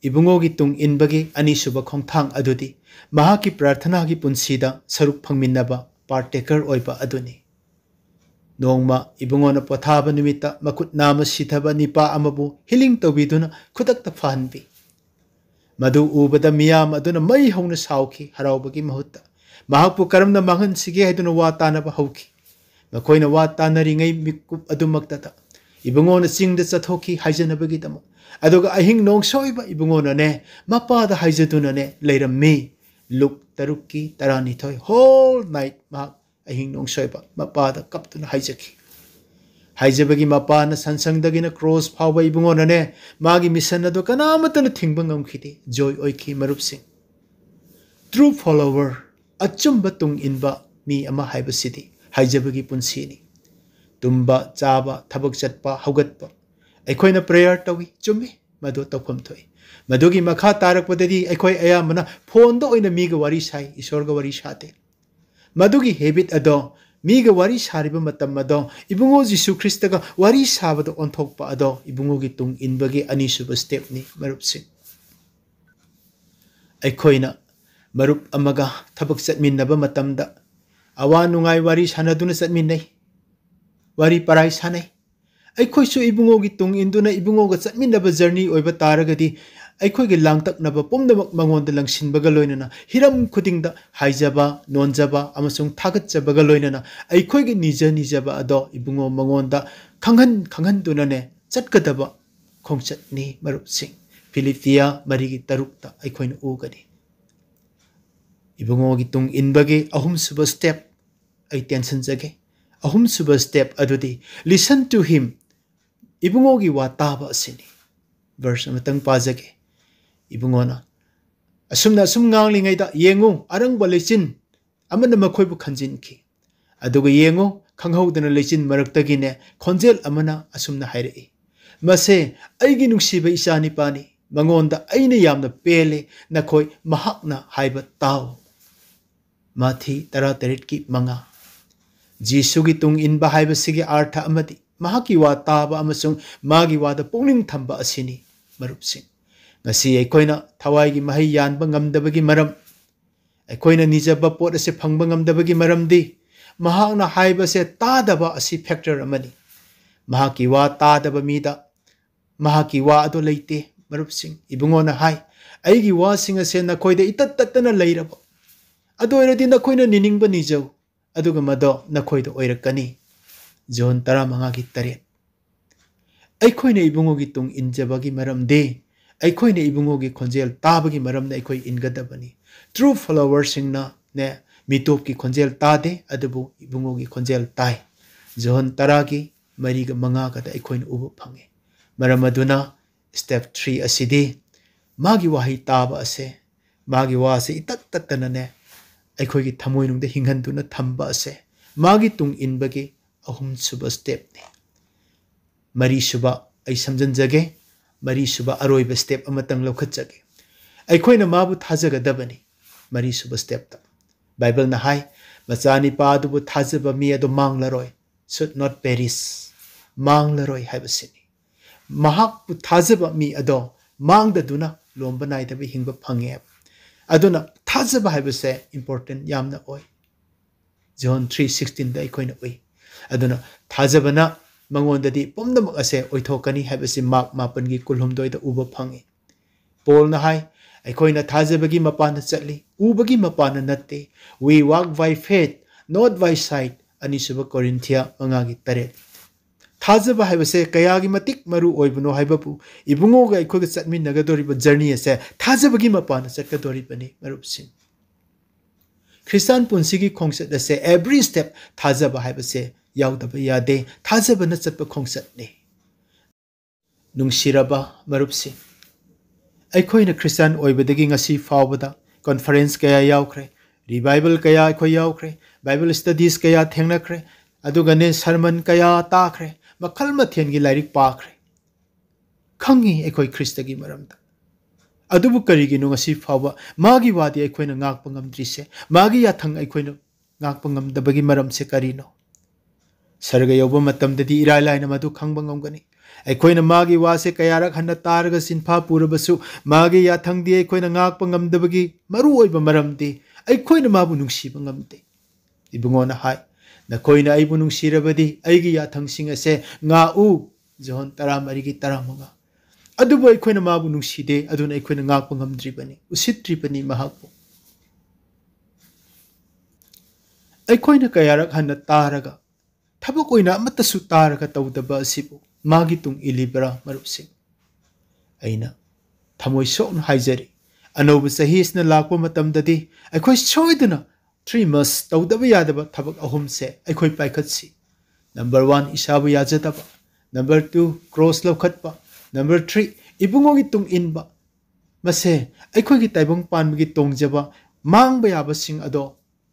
ꯏꯕꯨꯡꯉꯣꯒꯤ ꯇꯨꯡ ꯏꯟꯕꯒꯤ ꯑꯅꯤꯁꯨꯕ ꯈꯣꯡꯊꯥꯡ ꯑꯗꯨꯗꯤ ꯃꯍꯥꯛꯀꯤ ꯄ꯭ꯔꯥꯔꯊꯅꯥꯒꯤ ꯄꯨꯟꯁꯤꯗ ꯁꯔꯨꯛ ꯐꯪꯃꯤꯟꯅꯕ, partaker ꯑꯣꯏꯕ ꯑꯗꯨꯅꯤ꯫ ꯅꯣꯡꯃ ꯏꯕꯨꯡꯉꯣꯅ ꯄꯣꯊꯥꯕ ꯅꯨꯃꯤꯠꯇ ꯃꯈꯨꯠ ꯅꯥꯝꯃ ꯁꯤꯊꯕ ꯅꯤꯄꯥ ꯑꯃꯕꯨ healing ꯇꯧꯕꯤꯗꯨꯅ ꯈꯨꯗꯛꯇ ꯐꯍꯟꯕꯤ꯫ ꯃꯗꯨ ꯎꯕꯗ ꯃꯤꯌꯥꯝ ꯑꯗꯨꯅ ꯃꯩ ꯍꯧꯅ ꯁꯥꯎꯈꯤ꯫ ꯍꯔꯥꯎꯕꯒꯤ ꯃꯍꯨꯠꯇ ꯃꯍꯥꯛꯄꯨ ꯀꯔꯝꯅ ꯃꯥꯡꯍꯟꯁꯤꯒꯦ ꯍꯥꯏꯗꯨꯅ ꯋꯥ ꯇꯥꯅꯕ ꯍꯧꯈꯤ꯫ ꯃꯈꯣꯏꯅ ꯋꯥ ꯇꯥꯅꯔꯤꯉꯩ ꯃꯤꯀꯨꯞ ꯑꯗꯨꯃꯛꯇꯗ ꯏꯕꯨꯡꯉꯣꯅ ꯆꯤꯡꯗ ꯆꯠꯊꯣꯛꯈꯤ ꯍꯥꯏꯖꯅꯕꯒꯤꯗꯃꯛ꯫ ꯑꯗꯨꯒ ꯑꯍꯤꯡ ꯅꯣꯡꯁꯣꯏꯕ ꯏꯕꯨꯡꯉꯣꯅꯅꯦ, ꯃꯄꯥꯗ ꯍꯥꯏꯖꯗꯨꯅꯅꯦ ꯂꯩꯔꯝꯃꯤ꯫ ꯂꯨꯛ ꯇꯔꯨꯛꯀꯤ ꯇꯔꯥꯅꯤꯊꯣꯏ꯫ Whole night ꯃꯍꯥꯛ ꯑꯍꯤꯡ ꯅꯣꯡꯁꯣꯏꯕ ꯃꯄꯥꯗ ꯀꯞꯇꯨꯅ ꯍꯥꯏꯖꯈꯤ꯫ ꯍꯥꯏꯖꯕꯒꯤ ꯃꯄꯥꯅ ꯁꯟꯁꯪꯗꯒꯤꯅ ꯀ꯭ꯔꯣꯁ ꯐꯥꯎꯕ ꯏꯕꯨꯡꯉꯣꯅꯅꯦ, ꯃꯥꯒꯤ mission ꯑꯗꯨ ꯀꯅꯥꯃꯠꯇꯅ ꯊꯤꯡꯕ ꯉꯝꯈꯤꯗꯦ꯫ Joy ꯑꯣꯏꯈꯤ, ꯃꯔꯨꯞꯁꯤꯡ꯫ True follower, ꯑꯆꯨꯝꯕ ꯇꯨꯡ ꯏꯟꯕ ꯃꯤ ꯑꯃ ꯍꯥꯏꯕꯁꯤꯗꯤ ꯍꯥꯏꯖꯕꯒꯤ ꯄꯨꯟꯁꯤꯅꯤ꯫ ꯇꯨꯝꯕ, ꯆꯥꯕ, ꯊꯕꯛ ꯆꯠꯄ, ꯍꯧꯒꯠꯄ꯫ ꯑꯩꯈꯣꯏꯅ prayer ꯇꯧꯏ, ꯆꯨꯝꯃꯤ, ꯃꯗꯨ ꯇꯧꯐꯝ ꯊꯣꯛꯏ꯫ ꯃꯗꯨꯒꯤ ꯃꯈꯥ ꯇꯥꯔꯛꯄꯗꯗꯤ ꯑꯩꯈꯣꯏ ꯑꯌꯥꯝꯕꯅ phoneꯗ ꯑꯣꯏꯅ ꯃꯤꯒ ꯋꯥꯔꯤ ꯁꯥꯏ, ꯏꯁꯣꯔꯒ ꯋꯥꯔꯤ ꯁꯥꯗꯦ꯫ ꯃꯗꯨꯒꯤ habit ꯑꯗꯣ, ꯃꯤꯒ ꯋꯥꯔꯤ ꯁꯥꯔꯤꯕ ꯃꯇꯝ ꯑꯗꯣ, ꯏꯕꯨꯡꯉꯣ ꯖꯤꯁꯨ ꯈ꯭ꯔꯤꯁꯇꯒ ꯋꯥꯔꯤ ꯁꯥꯕꯗ ꯑꯣꯟꯊꯣꯛꯄ ꯑꯗꯣ ꯏꯕꯨꯡꯉꯣꯒꯤ ꯇꯨꯡ ꯏꯟꯕꯒꯤ ꯑꯅꯤꯁꯨꯕ stepꯅꯤ, ꯃꯔꯨꯞꯁꯤꯡ꯫ ꯑꯩꯈꯣꯏꯅ ꯃꯔꯨꯞ ꯑꯃꯒ ꯊꯕꯛ ꯆꯠꯃꯤꯟꯅꯕ ꯃꯇꯝꯗ ꯑꯋꯥ ꯅꯨꯡꯉꯥꯏ ꯋꯥꯔꯤ ꯁꯥꯟꯅꯗꯨꯅ ꯆꯠꯃꯤꯟꯅꯩ, ꯋꯥꯔꯤ ꯄꯔꯥꯏ ꯁꯥꯟꯅꯩ꯫ ꯑꯩꯈꯣꯏꯁꯨ ꯏꯕꯨꯡꯉꯣꯒꯤ ꯇꯨꯡ ꯏꯟꯗꯨꯅ ꯏꯕꯨꯡꯉꯣꯒ ꯆꯠꯃꯤꯟꯅꯕ journey ꯑꯣꯏꯕ ꯇꯥꯔꯒꯗꯤ, ꯑꯩꯈꯣꯏꯒꯤ ꯂꯥꯡꯇꯛꯅꯕ ꯄꯨꯝꯅꯃꯛ ꯃꯉꯣꯟꯗ ꯂꯪꯁꯤꯟꯕꯒ ꯂꯣꯏꯅꯅ, ꯍꯤꯔꯝ ꯈꯨꯗꯤꯡꯗ ꯍꯥꯏꯖꯕ, ꯅꯣꯟꯖꯕ ꯑꯃꯁꯨꯡ ꯊꯥꯒꯠꯆꯕꯒ ꯂꯣꯏꯅꯅ ꯑꯩꯈꯣꯏꯒꯤ ꯅꯤꯖ ꯅꯤꯖꯕ ꯑꯗꯣ ꯏꯕꯨꯡꯉꯣ ꯃꯉꯣꯟꯗ ꯈꯪꯍꯟ ꯈꯪꯍꯟꯗꯨꯅꯅꯦ ꯆꯠꯀꯗꯕ ꯈꯣꯡꯆꯠꯅꯤ, ꯃꯔꯨꯞꯁꯤꯡ꯫ ꯐꯤꯂꯤꯄꯤꯌꯥ ꯃꯔꯤꯒꯤ ꯇꯔꯨꯛꯇ ꯑꯩꯈꯣꯏꯅ ꯎꯒꯅꯤ꯫ ꯏꯕꯨꯡꯉꯣꯒꯤ ꯇꯨꯡ ꯏꯟꯕꯒꯤ ꯑꯍꯨꯝꯁꯨꯕ step ꯑꯩ ꯇꯦꯟꯁꯤꯟꯖꯒꯦ꯫ ꯑꯍꯨꯝꯁꯨꯕ step ꯑꯗꯨꯗꯤ listen to him, ꯏꯕꯨꯡꯉꯣꯒꯤ ꯋꯥ ꯇꯥꯕ ꯑꯁꯤꯅꯤ꯫ Verse ꯑꯃꯇꯪ ꯄꯥꯖꯒꯦ꯫ ꯏꯕꯨꯡꯉꯣꯅ ꯑꯁꯨꯝꯅ ꯑꯁꯨꯝ ꯉꯥꯡꯂꯤꯉꯩꯗ, ꯌꯦꯡꯉꯨ, ꯑꯔꯪꯕ ꯂꯩꯆꯤꯟ ꯑꯃꯅ ꯃꯈꯣꯏꯕꯨ ꯈꯟꯖꯤꯟꯈꯤ꯫ ꯑꯗꯨꯒ ꯌꯦꯡꯉꯨ, ꯈꯪꯍꯧꯗꯅ ꯂꯩꯆꯤꯟ ꯃꯔꯛꯇꯒꯤꯅꯦ ꯈꯣꯟꯖꯦꯜ ꯑꯃꯅ ꯑꯁꯨꯝꯅ ꯍꯥꯏꯔꯛꯏ, "ꯃꯁꯦ ꯑꯩꯒꯤ ꯅꯨꯡꯁꯤꯕ ꯏꯆꯥꯅꯤꯄꯥꯅꯤ, ꯃꯉꯣꯟꯗ ꯑꯩꯅ ꯌꯥꯝꯅ ꯄꯦꯜꯂꯦ, ꯅꯈꯣꯏ ꯃꯍꯥꯛꯅ ꯍꯥꯏꯕ ꯇꯥꯎ"꯫ ꯃꯥꯊꯤ ꯇꯔꯥꯇꯔꯦꯠꯀꯤ ꯃꯉꯥ꯫ ꯖꯤꯁꯨꯒꯤ ꯇꯨꯡ ꯏꯟꯕ ꯍꯥꯏꯕꯁꯤꯒꯤ ꯑꯥꯔꯊ ꯑꯃꯗꯤ ꯃꯍꯥꯛꯀꯤ ꯋꯥ ꯇꯥꯕ ꯑꯃꯁꯨꯡ ꯃꯥꯒꯤ ꯋꯥꯗ ꯄꯨꯛꯅꯤꯡ ꯊꯝꯕ ꯑꯁꯤꯅꯤ, ꯃꯔꯨꯞꯁꯤꯡ꯫ ꯉꯁꯤ ꯑꯩꯈꯣꯏꯅ ꯊꯋꯥꯏꯒꯤ ꯃꯍꯩ ꯌꯥꯟꯕ ꯉꯝꯗꯕꯒꯤ ꯃꯔꯝ, ꯑꯩꯈꯣꯏꯅ ꯅꯤꯖꯕ ꯄꯣꯠ ꯑꯁꯤ ꯐꯪꯕ ꯉꯝꯗꯕꯒꯤ ꯃꯔꯝꯗꯤ ꯃꯍꯥꯛꯅ ꯍꯥꯏꯕꯁꯦ ꯇꯥꯗꯕ ꯑꯁꯤ factor ꯑꯃꯅꯤ꯫ ꯃꯍꯥꯛꯀꯤ ꯋꯥ ꯇꯥꯗꯕ ꯃꯤꯗ ꯃꯍꯥꯛꯀꯤ ꯋꯥ ꯑꯗꯨ ꯂꯩꯇꯦ꯫ ꯃꯔꯨꯞꯁꯤꯡ, ꯏꯕꯨꯡꯉꯣꯅ ꯍꯥꯏ, "ꯑꯩꯒꯤ ꯋꯥꯁꯤꯡ ꯑꯁꯦ ꯅꯈꯣꯏꯗ ꯏꯇꯠ ꯇꯠꯇꯅ ꯂꯩꯔꯕ꯫ ꯑꯗꯨ ꯑꯣꯏꯔꯗꯤ ꯅꯈꯣꯏꯅ ꯅꯤꯅꯤꯡꯕ ꯅꯤꯖꯧ, ꯑꯗꯨꯒ ꯃꯗꯣ ꯅꯈꯣꯏꯗ ꯑꯣꯏꯔꯛꯀꯅꯤ"꯫ ꯖꯣꯟ ꯇꯔꯥꯃꯉꯥꯒꯤ ꯇꯔꯦꯠ꯫ ꯑꯩꯈꯣꯏꯅ ꯏꯕꯨꯡꯉꯣꯒꯤ ꯇꯨꯡ ꯏꯟꯖꯕꯒꯤ ꯃꯔꯝꯗꯤ ꯑꯩꯈꯣꯏꯅ ꯏꯕꯨꯡꯉꯣꯒꯤ ꯈꯣꯟꯖꯦꯜ ꯇꯥꯕꯒꯤ ꯃꯔꯝꯅ ꯑꯩꯈꯣꯏ ꯏꯟꯒꯗꯕꯅꯤ꯫ True followerꯁꯤꯡꯅꯅꯦ ꯃꯤꯇꯣꯞꯀꯤ ꯈꯣꯟꯖꯦꯜ ꯇꯥꯗꯦ, ꯑꯗꯨꯕꯨ ꯏꯕꯨꯡꯉꯣꯒꯤ ꯈꯣꯟꯖꯦꯜ ꯇꯥꯏ꯫ ꯖꯣꯍꯟ ꯇꯔꯥꯒꯤ ꯃꯔꯤꯒ ꯃꯉꯥꯒꯗ ꯑꯩꯈꯣꯏꯅ ꯎꯕ ꯐꯪꯉꯤ꯫ ꯃꯔꯝ ꯑꯗꯨꯅ step three ꯑꯁꯤꯗꯤ ꯃꯥꯒꯤ ꯋꯥꯍꯩ ꯇꯥꯕ ꯑꯁꯦ, ꯃꯥꯒꯤ ꯋꯥ ꯑꯁꯦ ꯏꯇꯠ ꯇꯠꯇꯅꯅꯦ ꯑꯩꯈꯣꯏꯒꯤ ꯊꯃꯣꯏꯅꯨꯡꯗ ꯍꯤꯡꯍꯟꯗꯨꯅ ꯊꯝꯕ ꯑꯁꯦ ꯃꯥꯒꯤ ꯇꯨꯡ ꯏꯟꯕꯒꯤ ꯑꯍꯨꯝꯁꯨꯕ stepꯅꯤ꯫ ꯃꯔꯤꯁꯨꯕ ꯑꯩ ꯁꯝꯖꯤꯟꯖꯒꯦ, ꯃꯔꯤꯁꯨꯕ ꯑꯔꯣꯏꯕ step ꯑꯃꯇꯪ ꯂꯧꯈꯠꯆꯒꯦ꯫ ꯑꯩꯈꯣꯏꯅ ꯃꯥꯕꯨ ꯊꯥꯖꯒꯗꯕꯅꯤ꯫ ꯃꯔꯤꯁꯨꯕ stepꯇ ꯕꯥꯏꯕꯜꯅ ꯍꯥꯏ, "ꯃꯆꯥꯅꯤꯄꯥ ꯑꯗꯨꯕꯨ ꯊꯥꯖꯕ ꯃꯤ ꯑꯗꯨ ꯃꯥꯡꯂꯔꯣꯏ", should not perish, ꯃꯥꯡꯂꯔꯣꯏ ꯍꯥꯏꯕꯁꯤꯅꯤ꯫ ꯃꯍꯥꯛꯄꯨ ꯊꯥꯖꯕ ꯃꯤ ꯑꯗꯣ ꯃꯥꯡꯗꯗꯨꯅ ꯂꯣꯝꯕ ꯅꯥꯏꯗꯕ ꯍꯤꯡꯕ ꯐꯪꯉꯦ꯫ ꯑꯗꯨꯅ ꯊꯥꯖꯕ ꯍꯥꯏꯕꯁꯦ important ꯌꯥꯝꯅ ꯑꯣꯏ꯫ ꯖꯣꯟ three sixteenꯗ ꯑꯩꯈꯣꯏꯅ ꯎꯏ꯫ ꯑꯗꯨꯅ ꯊꯥꯖꯕꯅ ꯃꯉꯣꯟꯗꯗꯤ ꯄꯨꯝꯅꯃꯛ ꯑꯁꯦ ꯑꯣꯏꯊꯣꯛꯀꯅꯤ ꯍꯥꯏꯕꯁꯤ ꯃꯥꯔꯛ ꯃꯥꯄꯟꯒꯤ ꯀꯨꯟꯍꯨꯝꯗꯣꯏꯗ ꯎꯕ ꯐꯪꯉꯤ꯫ ꯄꯣꯜꯅ ꯍꯥꯏ, "ꯑꯩꯈꯣꯏꯅ ꯊꯥꯖꯕꯒꯤ ꯃꯄꯥꯟꯗ ꯆꯠꯂꯤ, ꯎꯕꯒꯤ ꯃꯄꯥꯟꯗ ꯅꯠꯇꯦ꯫ We walk by faith, not by sight", ꯑꯅꯤꯁꯨꯕ ꯀꯣꯔꯤꯟꯊꯤꯌꯥ ꯃꯉꯥꯒꯤ ꯇꯔꯦꯠ꯫ ꯊꯥꯖꯕ ꯍꯥꯏꯕꯁꯦ ꯀꯌꯥꯒꯤ ꯃꯇꯤꯛ ꯃꯔꯨ ꯑꯣꯏꯕꯅꯣ ꯍꯥꯏꯕꯕꯨ ꯏꯕꯨꯡꯉꯣꯒ ꯑꯩꯈꯣꯏꯒ ꯆꯠꯃꯤꯟꯅꯒꯗꯧꯔꯤꯕ journey ꯑꯁꯦ ꯊꯥꯖꯕꯒꯤ ꯃꯄꯥꯟꯗ ꯆꯠꯀꯗꯧꯔꯤꯕꯅꯤ, ꯃꯔꯨꯞꯁꯤꯡ꯫ ꯈ꯭ꯔꯤꯁꯇꯥꯟ ꯄꯨꯟꯁꯤꯒꯤ ꯈꯣꯡꯆꯠ ꯑꯁꯦ every step ꯊꯥꯖꯕ ꯍꯥꯏꯕꯁꯦ ꯌꯥꯎꯗꯕ ꯌꯥꯗꯦ꯫ ꯊꯥꯖꯕꯅ ꯆꯠꯄ ꯈꯣꯡꯆꯠꯅꯤ꯫ ꯅꯨꯡꯁꯤꯔꯕ ꯃꯔꯨꯞꯁꯤꯡ, ꯑꯩꯈꯣꯏꯅ ꯈ꯭ꯔꯤꯁꯇꯥꯟ ꯑꯣꯏꯕꯗꯒꯤ ꯉꯁꯤ ꯐꯥꯎꯕꯗ conference ꯀꯌꯥ ꯌꯥꯎꯈ꯭ꯔꯦ, revival ꯀꯌꯥ ꯑꯩꯈꯣꯏ ꯌꯥꯎꯈ꯭ꯔꯦ, Bible studies ꯀꯌꯥ ꯊꯦꯡꯅꯈ꯭ꯔꯦ, ꯑꯗꯨꯒꯅꯦ sermon ꯀꯌꯥ ꯇꯥꯈ꯭ꯔꯦ, ꯃꯈꯜ ꯃꯊꯦꯜꯒꯤ ꯂꯥꯏꯔꯤꯛ ꯄꯥꯈ꯭ꯔꯦ꯫ ꯈꯪꯉꯤ ꯑꯩꯈꯣꯏ ꯈ꯭ꯔꯤꯁꯇꯒꯤ ꯃꯔꯝꯗ꯫ ꯑꯗꯨꯕꯨ ꯀꯔꯤꯒꯤꯅꯣ ꯉꯁꯤ ꯐꯥꯎꯕ ꯃꯥꯒꯤ ꯋꯥꯗꯤ ꯑꯩꯈꯣꯏꯅ ꯉꯥꯛꯄ ꯉꯝꯗ꯭ꯔꯤꯁꯦ? ꯃꯥꯒꯤ ꯌꯥꯊꯪ ꯑꯩꯈꯣꯏꯅ ꯉꯥꯛꯄ ꯉꯝꯗꯕꯒꯤ ꯃꯔꯝꯁꯦ ꯀꯔꯤꯅꯣ? ꯁꯔꯒ ꯌꯧꯕ ꯃꯇꯝꯗꯗꯤ ꯏꯔꯥꯏ ꯂꯥꯏꯅ ꯃꯗꯨ ꯈꯪꯕ ꯉꯝꯒꯅꯤ꯫ ꯑꯩꯈꯣꯏꯅ ꯃꯥꯒꯤ ꯋꯥꯁꯦ ꯀꯌꯥꯔꯛ ꯍꯟꯅ ꯇꯥꯔꯒ ꯆꯤꯟꯐꯥ ꯄꯨꯔꯕꯁꯨ, ꯃꯥꯒꯤ ꯌꯥꯊꯪꯗꯤ ꯑꯩꯈꯣꯏꯅ ꯉꯥꯛꯄ ꯉꯝꯗꯕꯒꯤ ꯃꯔꯨꯑꯣꯏꯕ ꯃꯔꯝꯗꯤ ꯑꯩꯈꯣꯏꯅ ꯃꯥꯕꯨ ꯅꯨꯡꯁꯤꯕ ꯉꯝꯗꯦ꯫ ꯏꯕꯨꯡꯉꯣꯅ ꯍꯥꯏ, "ꯅꯈꯣꯏꯅ ꯑꯩꯕꯨ ꯅꯨꯡꯁꯤꯔꯕꯗꯤ ꯑꯩꯒꯤ ꯌꯥꯊꯪꯁꯤꯡ ꯑꯁꯦ ꯉꯥꯛꯎ", ꯖꯣꯍꯟ ꯇꯔꯥꯃꯔꯤꯒꯤ ꯇꯔꯥꯃꯉꯥ꯫ ꯑꯗꯨꯕꯨ ꯑꯩꯈꯣꯏꯅ ꯃꯥꯕꯨ ꯅꯨꯡꯁꯤꯗꯦ, ꯑꯗꯨꯅ ꯑꯩꯈꯣꯏꯅ ꯉꯥꯛꯄ ꯉꯝꯗ꯭ꯔꯤꯕꯅꯤ, ꯎꯁꯤꯠꯇ꯭ꯔꯤꯕꯅꯤ ꯃꯍꯥꯛꯄꯨ꯫ ꯑꯩꯈꯣꯏꯅ ꯀꯌꯥꯔꯛ ꯍꯟꯅ ꯇꯥꯔꯒ, ꯊꯕꯛ ꯑꯣꯏꯅ ꯑꯃꯠꯇꯁꯨ ꯇꯥꯔꯒ ꯇꯧꯗꯕ ꯑꯁꯤꯕꯨ ꯃꯥꯒꯤ ꯇꯨꯡ ꯏꯜꯂꯤꯕ꯭ꯔꯥ, ꯃꯔꯨꯞꯁꯤꯡ? ꯑꯩꯅ ꯊꯃꯣꯏ ꯁꯣꯛꯅ ꯍꯥꯏꯖꯔꯤ, ꯑꯅꯧꯕ ꯆꯍꯤ ꯑꯁꯤꯅ ꯂꯥꯛꯄ ꯃꯇꯝꯗꯗꯤ ꯑꯩꯈꯣꯏ ꯁꯣꯏꯗꯅ three must ꯇꯧꯗꯕ ꯌꯥꯗꯕ ꯊꯕꯛ ꯑꯍꯨꯝꯁꯦ ꯑꯩꯈꯣꯏ ꯄꯥꯏꯈꯠꯁꯤ꯫ Number one, ꯏꯁꯥꯕꯨ ꯌꯥꯖꯗꯕ꯫ Number two, ꯀ꯭ꯔꯣꯁ ꯂꯧꯈꯠꯄ꯫ Number three, ꯏꯕꯨꯡꯉꯣꯒꯤ ꯇꯨꯡ ꯏꯟꯕ꯫ ꯃꯁꯦ ꯑꯩꯈꯣꯏꯒꯤ ꯇꯥꯏꯕꯪ ꯄꯥꯟꯕꯒꯤ ꯇꯣꯡꯖꯕ, ꯃꯥꯡꯕ ꯌꯥꯕꯁꯤꯡ ꯑꯗꯣ,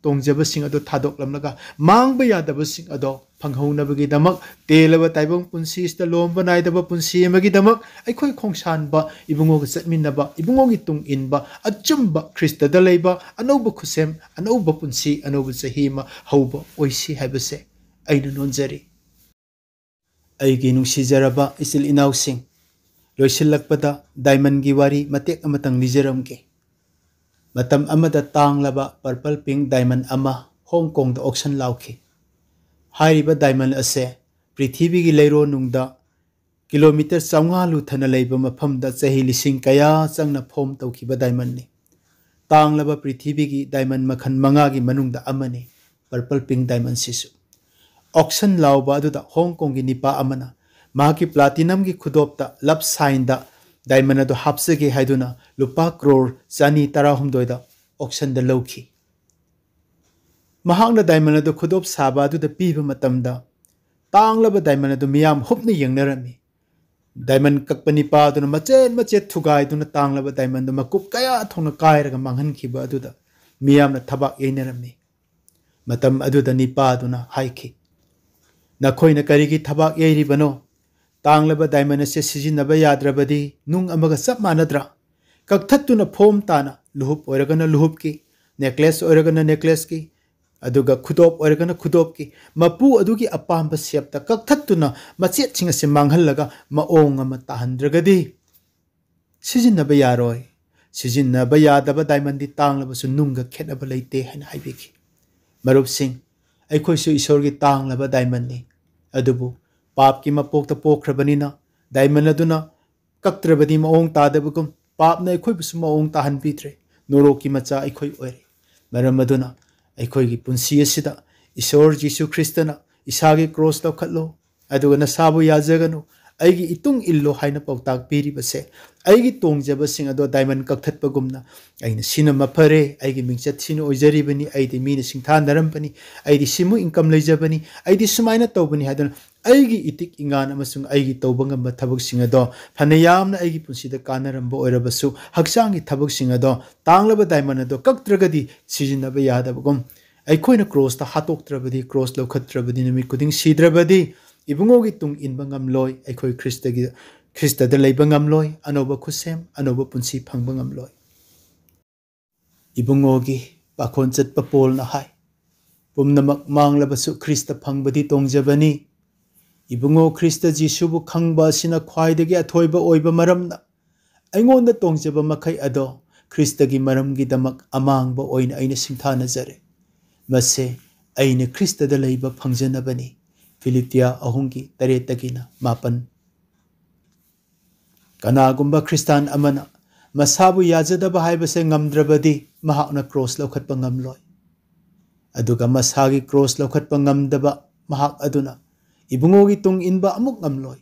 ꯇꯣꯡꯖꯕꯁꯤꯡ ꯑꯗꯣ ꯊꯥꯗꯣꯛꯂꯝꯂꯒ, ꯃꯥꯡꯕ ꯌꯥꯗꯕꯁꯤꯡ ꯑꯗꯣ ꯐꯪꯍꯧꯅꯕꯒꯤꯗꯃꯛ, ꯇꯦꯜꯂꯕ ꯇꯥꯏꯕꯪ ꯄꯨꯟꯁꯤ ꯑꯁꯤꯗ ꯂꯣꯝꯕ ꯅꯥꯏꯗꯕ ꯄꯨꯟꯁꯤ ꯑꯃꯒꯤꯗꯃꯛ ꯑꯩꯈꯣꯏ ꯈꯣꯡꯁꯥꯟꯕ, ꯏꯕꯨꯡꯉꯣꯒ ꯆꯠꯃꯤꯟꯅꯕ, ꯏꯕꯨꯡꯉꯣꯒꯤ ꯇꯨꯡ ꯏꯟꯕ, ꯑꯆꯨꯝꯕ ꯈ꯭ꯔꯤꯁꯇꯗ ꯂꯩꯕ, ꯑꯅꯧꯕ ꯈꯨꯁꯦꯝ, ꯑꯅꯧꯕ ꯄꯨꯟꯁꯤ, ꯑꯅꯧꯕ ꯆꯍꯤ ꯑꯃ ꯍꯧꯕ ꯑꯣꯏꯁꯤ ꯍꯥꯏꯕꯁꯦ ꯑꯩꯅ ꯅꯣꯟꯖꯔꯤ꯫ ꯑꯩꯒꯤ ꯅꯨꯡꯁꯤꯖꯔꯕ ꯏꯆꯤꯜ ꯏꯅꯥꯎꯁꯤꯡ, ꯂꯣꯏꯁꯤꯜꯂꯛꯄꯗ ꯗꯥꯏꯃꯟꯒꯤ ꯋꯥꯔꯤ ꯃꯇꯦꯛ ꯑꯃꯇꯪ ꯂꯤꯖꯔꯝꯒꯦ꯫ ꯃꯇꯝ ꯑꯃꯗ ꯇꯥꯡꯂꯕ purple pink diamond ꯑꯃ ꯍꯣꯡ ꯀꯣꯡꯗ auction ꯂꯥꯎꯈꯤ꯫ ꯍꯥꯏꯔꯤꯕ diamond ꯑꯁꯦ ꯄ꯭ꯔꯤꯊꯤꯕꯤꯒꯤ ꯂꯩꯔꯣꯟꯅꯨꯡꯗ ꯀꯤꯂꯣꯃꯤꯇꯔ ꯆꯥꯝꯃꯉꯥ ꯂꯨꯊꯅ ꯂꯩꯕ ꯃꯐꯝꯗ ꯆꯍꯤ ꯂꯤꯁꯤꯡ ꯀꯌꯥ ꯆꯪꯅ form ꯇꯧꯈꯤꯕ diamondꯅꯤ꯫ ꯇꯥꯡꯂꯕ ꯄ꯭ꯔꯤꯊꯤꯕꯤꯒꯤ diamond ꯃꯈꯜ ꯃꯉꯥꯒꯤ ꯃꯅꯨꯡꯗ ꯑꯃꯅꯤ purple pink diamondꯁꯤꯁꯨ꯫ Auction ꯂꯥꯎꯕ ꯑꯗꯨꯗ ꯍꯣꯡ ꯀꯣꯡꯒꯤ ꯅꯤꯄꯥ ꯑꯃꯅ ꯃꯍꯥꯛꯀꯤ platinumꯒꯤ ꯈꯨꯗꯣꯞꯇ love signꯗ diamond ꯑꯗꯨ ꯍꯥꯞꯆꯒꯦ ꯍꯥꯏꯗꯨꯅ ꯂꯨꯄꯥ ꯀ꯭ꯔꯣꯔ ꯆꯅꯤ ꯇꯔꯥꯍꯨꯝꯗꯣꯏꯗ auctionꯗ ꯂꯧꯈꯤ꯫ ꯃꯍꯥꯛꯅ diamond ꯑꯗꯨ ꯈꯨꯗꯣꯞ ꯁꯥꯕ ꯑꯗꯨꯗ ꯄꯤꯕ ꯃꯇꯝꯗ, ꯇꯥꯡꯂꯕ diamond ꯑꯗꯨ ꯃꯤꯌꯥꯝ ꯍꯨꯞꯅ ꯌꯦꯡꯅꯔꯝꯃꯤ꯫ Diamond ꯀꯛꯄ ꯅꯤꯄꯥ ꯑꯗꯨꯅ ꯃꯆꯦꯠ ꯃꯆꯦꯠ ꯊꯨꯒꯥꯏꯗꯨꯅ ꯇꯥꯡꯂꯕ diamondꯗꯨ ꯃꯀꯨꯞ ꯀꯌꯥ ꯊꯣꯛꯅ ꯀꯥꯏꯔꯒ ꯃꯥꯡꯍꯟꯈꯤꯕ ꯑꯗꯨꯗ ꯃꯤꯌꯥꯝꯅ ꯊꯕꯥꯛ ꯌꯩꯅꯔꯝꯃꯤ꯫ ꯃꯇꯝ ꯑꯗꯨꯗ ꯅꯤꯄꯥ ꯑꯗꯨꯅ ꯍꯥꯏꯈꯤ, "ꯅꯈꯣꯏꯅ ꯀꯔꯤꯒꯤ ꯊꯕꯥꯛ ꯌꯩꯔꯤꯕꯅꯣ? ꯇꯥꯡꯂꯕ diamond ꯑꯁꯤ ꯁꯤꯖꯤꯟꯅꯕ ꯌꯥꯗ꯭ꯔꯕꯗꯤ ꯅꯨꯡ ꯑꯃꯒ ꯆꯞ ꯃꯥꯟꯅꯗ꯭ꯔꯥ? ꯀꯛꯊꯠꯇꯨꯅ form ꯇꯥꯅ, ꯂꯨꯍꯨꯞ ꯑꯣꯏꯔꯒꯅ ꯂꯨꯍꯨꯞꯀꯤ, necklace ꯑꯣꯏꯔꯒꯅ necklaceꯀꯤ, ꯑꯗꯨꯒ ꯈꯨꯗꯣꯞ ꯑꯣꯏꯔꯒꯅ ꯈꯨꯗꯣꯞꯀꯤ, ꯃꯄꯨ ꯑꯗꯨꯒꯤ ꯑꯄꯥꯝꯕ shapeꯇ ꯀꯛꯊꯠꯇꯨꯅ ꯃꯆꯦꯠꯁꯤꯡ ꯑꯁꯤ ꯃꯥꯡꯍꯜꯂꯒ ꯃꯑꯣꯡ ꯑꯃ ꯇꯥꯍꯟꯗ꯭ꯔꯒꯗꯤ ꯁꯤꯖꯤꯟꯅꯕ ꯌꯥꯔꯣꯏ꯫ ꯁꯤꯖꯤꯟꯅꯕ ꯌꯥꯗꯕ diamondꯗꯤ ꯇꯥꯡꯂꯕꯁꯨ ꯅꯨꯡꯒ ꯈꯦꯠꯅꯕ ꯂꯩꯇꯦ" ꯍꯥꯏꯅ ꯍꯥꯏꯕꯤꯈꯤ꯫ ꯃꯔꯨꯞꯁꯤꯡ, ꯑꯩꯈꯣꯏꯁꯨ ꯏꯁꯣꯔꯒꯤ ꯇꯥꯡꯂꯕ diamondꯅꯤ꯫ ꯑꯗꯨꯕꯨ ꯄꯥꯞꯀꯤ ꯃꯄꯣꯛꯇ ꯄꯣꯛꯈ꯭ꯔꯕꯅꯤꯅ diamond ꯑꯗꯨꯅ ꯀꯛꯇ꯭ꯔꯕꯗꯤ ꯃꯑꯣꯡ ꯇꯥꯗꯕꯒꯨꯝ, ꯄꯥꯞꯅ ꯑꯩꯈꯣꯏꯕꯨꯁꯨ ꯃꯑꯣꯡ ꯇꯥꯍꯟꯕꯤꯗ꯭ꯔꯦ꯫ ꯅꯣꯔꯣꯛꯀꯤ ꯃꯆꯥ ꯑꯩꯈꯣꯏ ꯑꯣꯏꯔꯦ꯫ ꯃꯔꯝ ꯑꯗꯨꯅ ꯑꯩꯈꯣꯏꯒꯤ ꯄꯨꯟꯁꯤ ꯑꯁꯤꯗ ꯏꯁꯣꯔ ꯖꯤꯁꯨ ꯈ꯭ꯔꯤꯁꯇꯅ "ꯏꯁꯥꯒꯤ ꯀ꯭ꯔꯣꯁ ꯂꯧꯈꯠꯂꯣ, ꯑꯗꯨꯒ ꯅꯁꯥꯕꯨ ꯌꯥꯖꯒꯅꯨ, ꯑꯩꯒꯤ ꯏꯇꯨꯡ ꯏꯜꯂꯣ" ꯍꯥꯏꯅ ꯄꯥꯎꯇꯥꯛ ꯄꯤꯔꯤꯕꯁꯦ, ꯑꯩꯒꯤ ꯇꯣꯡꯖꯕꯁꯤꯡ ꯑꯗꯣ diamond ꯀꯛꯊꯠꯄꯒꯨꯝꯅ, ꯑꯩꯅ "ꯁꯤꯅ ꯃꯐꯔꯦ, ꯑꯩꯒꯤ ꯃꯤꯡꯆꯠ ꯁꯤꯅ ꯑꯣꯏꯖꯔꯤꯕꯅꯤ, ꯑꯩꯗꯤ ꯃꯤꯅ ꯁꯤꯡꯊꯥꯅꯔꯝꯕꯅꯤ, ꯑꯩꯗꯤ ꯁꯤꯃꯨꯛ income ꯂꯩꯖꯕꯅꯤ, ꯑꯩꯗꯤ ꯁꯨꯃꯥꯏꯅ ꯇꯧꯕꯅꯤ" ꯍꯥꯏꯗꯨꯅ ꯑꯩꯒꯤ ꯏꯇꯤꯛ ꯏꯉꯥꯟ ꯑꯃꯁꯨꯡ ꯑꯩꯒꯤ ꯇꯧꯕ ꯉꯝꯕ ꯊꯕꯛꯁꯤꯡ ꯑꯗꯣ, ꯐꯅ ꯌꯥꯝꯅ ꯑꯩꯒꯤ ꯄꯨꯟꯁꯤꯗ ꯀꯥꯟꯅꯔꯝꯕ ꯑꯣꯏꯔꯕꯁꯨ, ꯍꯛꯆꯥꯡꯒꯤ ꯊꯕꯛꯁꯤꯡ ꯑꯗꯣ, ꯇꯥꯡꯂꯕ diamond ꯑꯗꯣ ꯀꯛꯇ꯭ꯔꯒꯗꯤ ꯁꯤꯖꯤꯟꯅꯕ ꯌꯥꯗꯕꯒꯨꯝ, ꯑꯩꯈꯣꯏꯅ ꯀ꯭ꯔꯣꯁꯇ ꯍꯥꯠꯇꯣꯛꯇ꯭ꯔꯕꯗꯤ, ꯀ꯭ꯔꯣꯁ ꯂꯧꯈꯠꯇ꯭ꯔꯕꯗꯤ, ꯅꯨꯃꯤꯠ ꯈꯨꯗꯤꯡ ꯁꯤꯗ꯭ꯔꯕꯗꯤ, ꯏꯕꯨꯡꯉꯣꯒꯤ ꯇꯨꯡ ꯏꯟꯕ ꯉꯝꯂꯣꯏ꯫ ꯑꯩꯈꯣꯏ ꯈ꯭ꯔꯤꯁꯇꯒꯤ, ꯈ꯭ꯔꯤꯁꯇꯗ ꯂꯩꯕ ꯉꯝꯂꯣꯏ꯫ ꯑꯅꯧꯕ ꯈꯨꯠꯁꯦꯝ, ꯑꯅꯧꯕ ꯄꯨꯟꯁꯤ ꯐꯪꯕ ꯉꯝꯂꯣꯏ꯫ ꯏꯕꯨꯡꯉꯣꯒꯤ ꯄꯥꯈꯣꯟ ꯆꯠꯄ ꯄꯣꯜꯅ ꯍꯥꯏ, "ꯄꯨꯝꯅꯃꯛ ꯃꯥꯡꯂꯕꯁꯨ ꯈ꯭ꯔꯤꯁꯇ ꯐꯪꯕꯗꯤ ꯇꯣꯡꯖꯕꯅꯤ꯫ ꯏꯕꯨꯡꯉꯣ ꯈ꯭ꯔꯤꯁꯇ ꯖꯤꯁꯨꯕꯨ ꯈꯪꯕ ꯑꯁꯤꯅ ꯈ꯭ꯋꯥꯏꯗꯒꯤ ꯑꯊꯣꯏꯕ ꯑꯣꯏꯕ ꯃꯔꯝꯅ, ꯑꯩꯉꯣꯟꯗ ꯇꯣꯡꯖꯕ ꯃꯈꯩ ꯑꯗꯣ ꯈ꯭ꯔꯤꯁꯇꯒꯤ ꯃꯔꯝꯒꯤꯗꯃꯛ ꯑꯃꯥꯡꯕ ꯑꯣꯏꯅ ꯑꯩꯅ ꯁꯤꯡꯊꯥꯅꯖꯔꯦ꯫ ꯃꯁꯦ ꯑꯩꯅ ꯈ꯭ꯔꯤꯁꯇꯗ ꯂꯩꯕ ꯐꯪꯖꯅꯕꯅꯤ"꯫ ꯐꯤꯂꯤꯄꯤꯌꯥ ꯑꯍꯨꯝꯒꯤ ꯇꯔꯦꯠꯇꯒꯤꯅ ꯃꯥꯄꯟ꯫ ꯀꯅꯥꯒꯨꯝꯕ ꯈ꯭ꯔꯤꯁꯇꯥꯟ ꯑꯃꯅ ꯃꯁꯥꯕꯨ ꯌꯥꯖꯗꯕ ꯍꯥꯏꯕꯁꯦ ꯉꯝꯗ꯭ꯔꯕꯗꯤ, ꯃꯍꯥꯛꯅ ꯀ꯭ꯔꯣꯁ ꯂꯧꯈꯠꯄ ꯉꯝꯂꯣꯏ꯫ ꯑꯗꯨꯒ ꯃꯁꯥꯒꯤ ꯀ꯭ꯔꯣꯁ ꯂꯧꯈꯠꯄ ꯉꯝꯗꯕ ꯃꯍꯥꯛ ꯑꯗꯨꯅ ꯏꯕꯨꯡꯉꯣꯒꯤ ꯇꯨꯡ ꯏꯟꯕ ꯑꯃꯨꯛ ꯉꯝꯂꯣꯏ꯫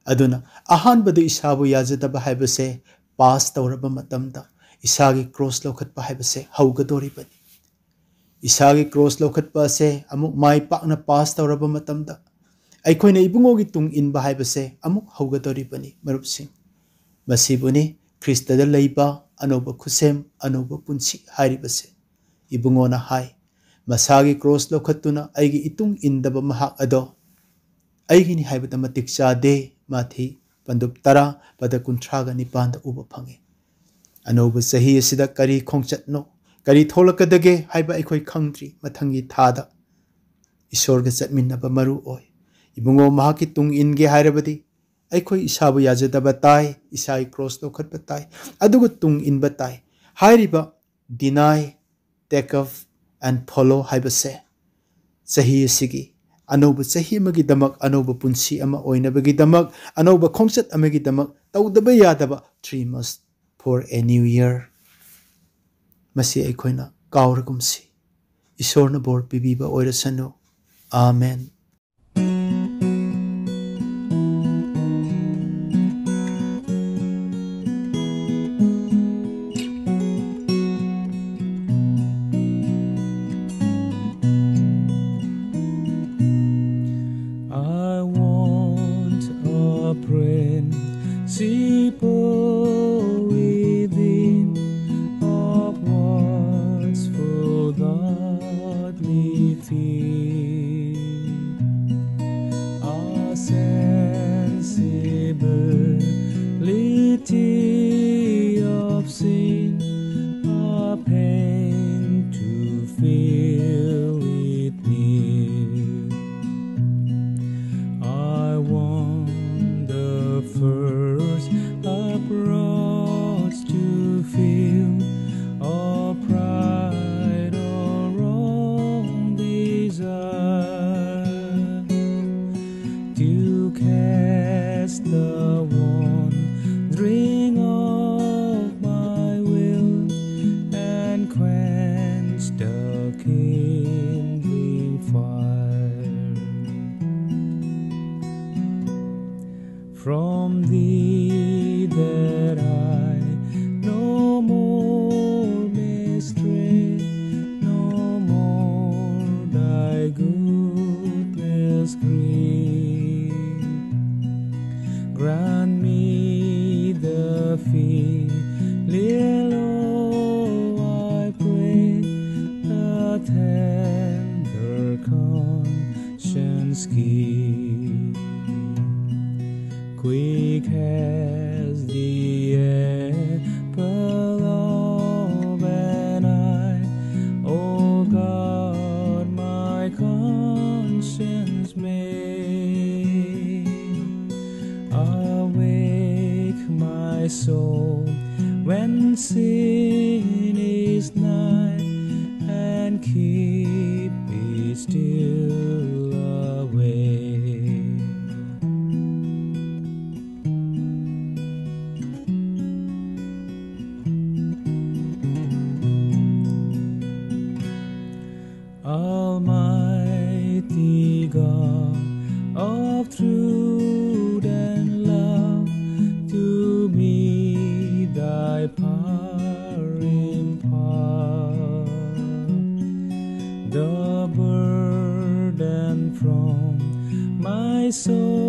ꯑꯗꯨꯅ ꯑꯍꯥꯟꯕꯗ ꯏꯁꯥꯕꯨ ꯌꯥꯖꯗꯕ ꯍꯥꯏꯕꯁꯦ ꯄꯥꯁ ꯇꯧꯔꯕ ꯃꯇꯝꯗ, ꯏꯁꯥꯒꯤ ꯀ꯭ꯔꯣꯁ ꯂꯧꯈꯠꯄ ꯍꯥꯏꯕꯁꯦ ꯍꯧꯒꯗꯧꯔꯤꯕꯅꯤ꯫ ꯏꯁꯥꯒꯤ ꯀ꯭ꯔꯣꯁ ꯂꯧꯈꯠꯄ ꯑꯁꯦ ꯑꯃꯨꯛ ꯃꯥꯏ ꯄꯥꯛꯅ ꯄꯥꯁ ꯇꯧꯔꯕ ꯃꯇꯝꯗ, ꯑꯩꯈꯣꯏꯅ ꯏꯕꯨꯡꯉꯣꯒꯤ ꯇꯨꯡ ꯏꯟꯕ ꯍꯥꯏꯕꯁꯦ ꯑꯃꯨꯛ ꯍꯧꯒꯗꯧꯔꯤꯕꯅꯤ, ꯃꯔꯨꯞꯁꯤꯡ꯫ ꯃꯁꯤꯕꯨꯅꯤ ꯈ꯭ꯔꯤꯁꯇꯗ ꯂꯩꯕ ꯑꯅꯧꯕ ꯈꯨꯠꯁꯦꯝ, ꯑꯅꯧꯕ ꯄꯨꯟꯁꯤ ꯍꯥꯏꯔꯤꯕꯁꯦ꯫ ꯏꯕꯨꯡꯉꯣꯅ ꯍꯥꯏ, "ꯃꯁꯥꯒꯤ ꯀ꯭ꯔꯣꯁ ꯂꯧꯈꯠꯇꯨꯅ ꯑꯩꯒꯤ ꯏꯇꯨꯡ ꯏꯟꯗꯕ ꯃꯍꯥꯛ ꯑꯗꯣ ꯑꯩꯒꯤꯅꯤ ꯍꯥꯏꯕꯗ ꯃꯇꯤꯛ ꯆꯥꯗꯦ"꯫ ꯃꯥꯊꯤ ꯄꯟꯗꯨꯞ ꯇꯔꯥ, ꯄꯗ ꯀꯨꯟꯊ꯭ꯔꯥꯒ ꯅꯤꯄꯥꯟꯗ ꯎꯕ ꯐꯪꯉꯤ꯫ ꯑꯅꯧꯕ ꯆꯍꯤ ꯑꯁꯤꯗ ꯀꯔꯤ ꯈꯣꯡꯆꯠꯅꯣ, ꯀꯔꯤ ꯊꯣꯛꯂꯛꯀꯗꯒꯦ ꯍꯥꯏꯕ ꯑꯩꯈꯣꯏ ꯈꯪꯗ꯭ꯔꯤ꯫ ꯃꯊꯪꯒꯤ ꯊꯥꯗ ꯏꯁꯣꯔꯒ ꯆꯠꯃꯤꯟꯅꯕ ꯃꯔꯨ ꯑꯣꯏ꯫ ꯏꯕꯨꯡꯉꯣ ꯃꯍꯥꯛꯀꯤ ꯇꯨꯡ ꯏꯟꯒꯦ ꯍꯥꯏꯔꯕꯗꯤ, ꯑꯩꯈꯣꯏ ꯏꯁꯥꯕꯨ ꯌꯥꯖꯗꯕ ꯇꯥꯏ, ꯏꯁꯥꯒꯤ ꯀ꯭ꯔꯣꯁ ꯂꯧꯈꯠꯄ ꯇꯥꯏ, ꯑꯗꯨꯒ ꯇꯨꯡ ꯏꯟꯕ ꯇꯥꯏ꯫ ꯍꯥꯏꯔꯤꯕ deny, take up and follow ꯍꯥꯏꯕꯁꯦ ꯆꯍꯤ ꯑꯁꯤꯒꯤ ꯑꯅꯧꯕ ꯆꯍꯤ ꯑꯃꯒꯤꯗꯃꯛ, ꯑꯅꯧꯕ ꯄꯨꯟꯁꯤ ꯑꯃ ꯑꯣꯏꯅꯕꯒꯤꯗꯃꯛ, ꯑꯅꯧꯕ ꯈꯣꯡꯆꯠ ꯑꯃꯒꯤꯗꯃꯛ ꯇꯧꯗꯕ ꯌꯥꯗꯕ three must for a new year꯫ ꯃꯁꯤ ꯑꯩꯈꯣꯏꯅ ꯀꯥꯎꯔꯒꯨꯝꯁꯤ꯫ ꯏꯁꯣꯔꯅ ꯕꯣꯔ ꯄꯤꯕꯤꯕ ꯑꯣꯏꯔꯁꯅꯨ꯫ ꯑꯥꯃꯦꯟ꯫ I want a principle within, of words for godly fear, a sensibility of sin, a pain to feel it near. I want the first approach to feel a pride or wrong desire, to cast the wandering of my will and quench the kindling fire. From thee that I no more may stray, no more thy goodness grieve. Grant me the filial, I pray, the tender conscience keep, quick as the apple of an eye. O God, my conscience may awake my soul when sin is nigh, and keep it still. so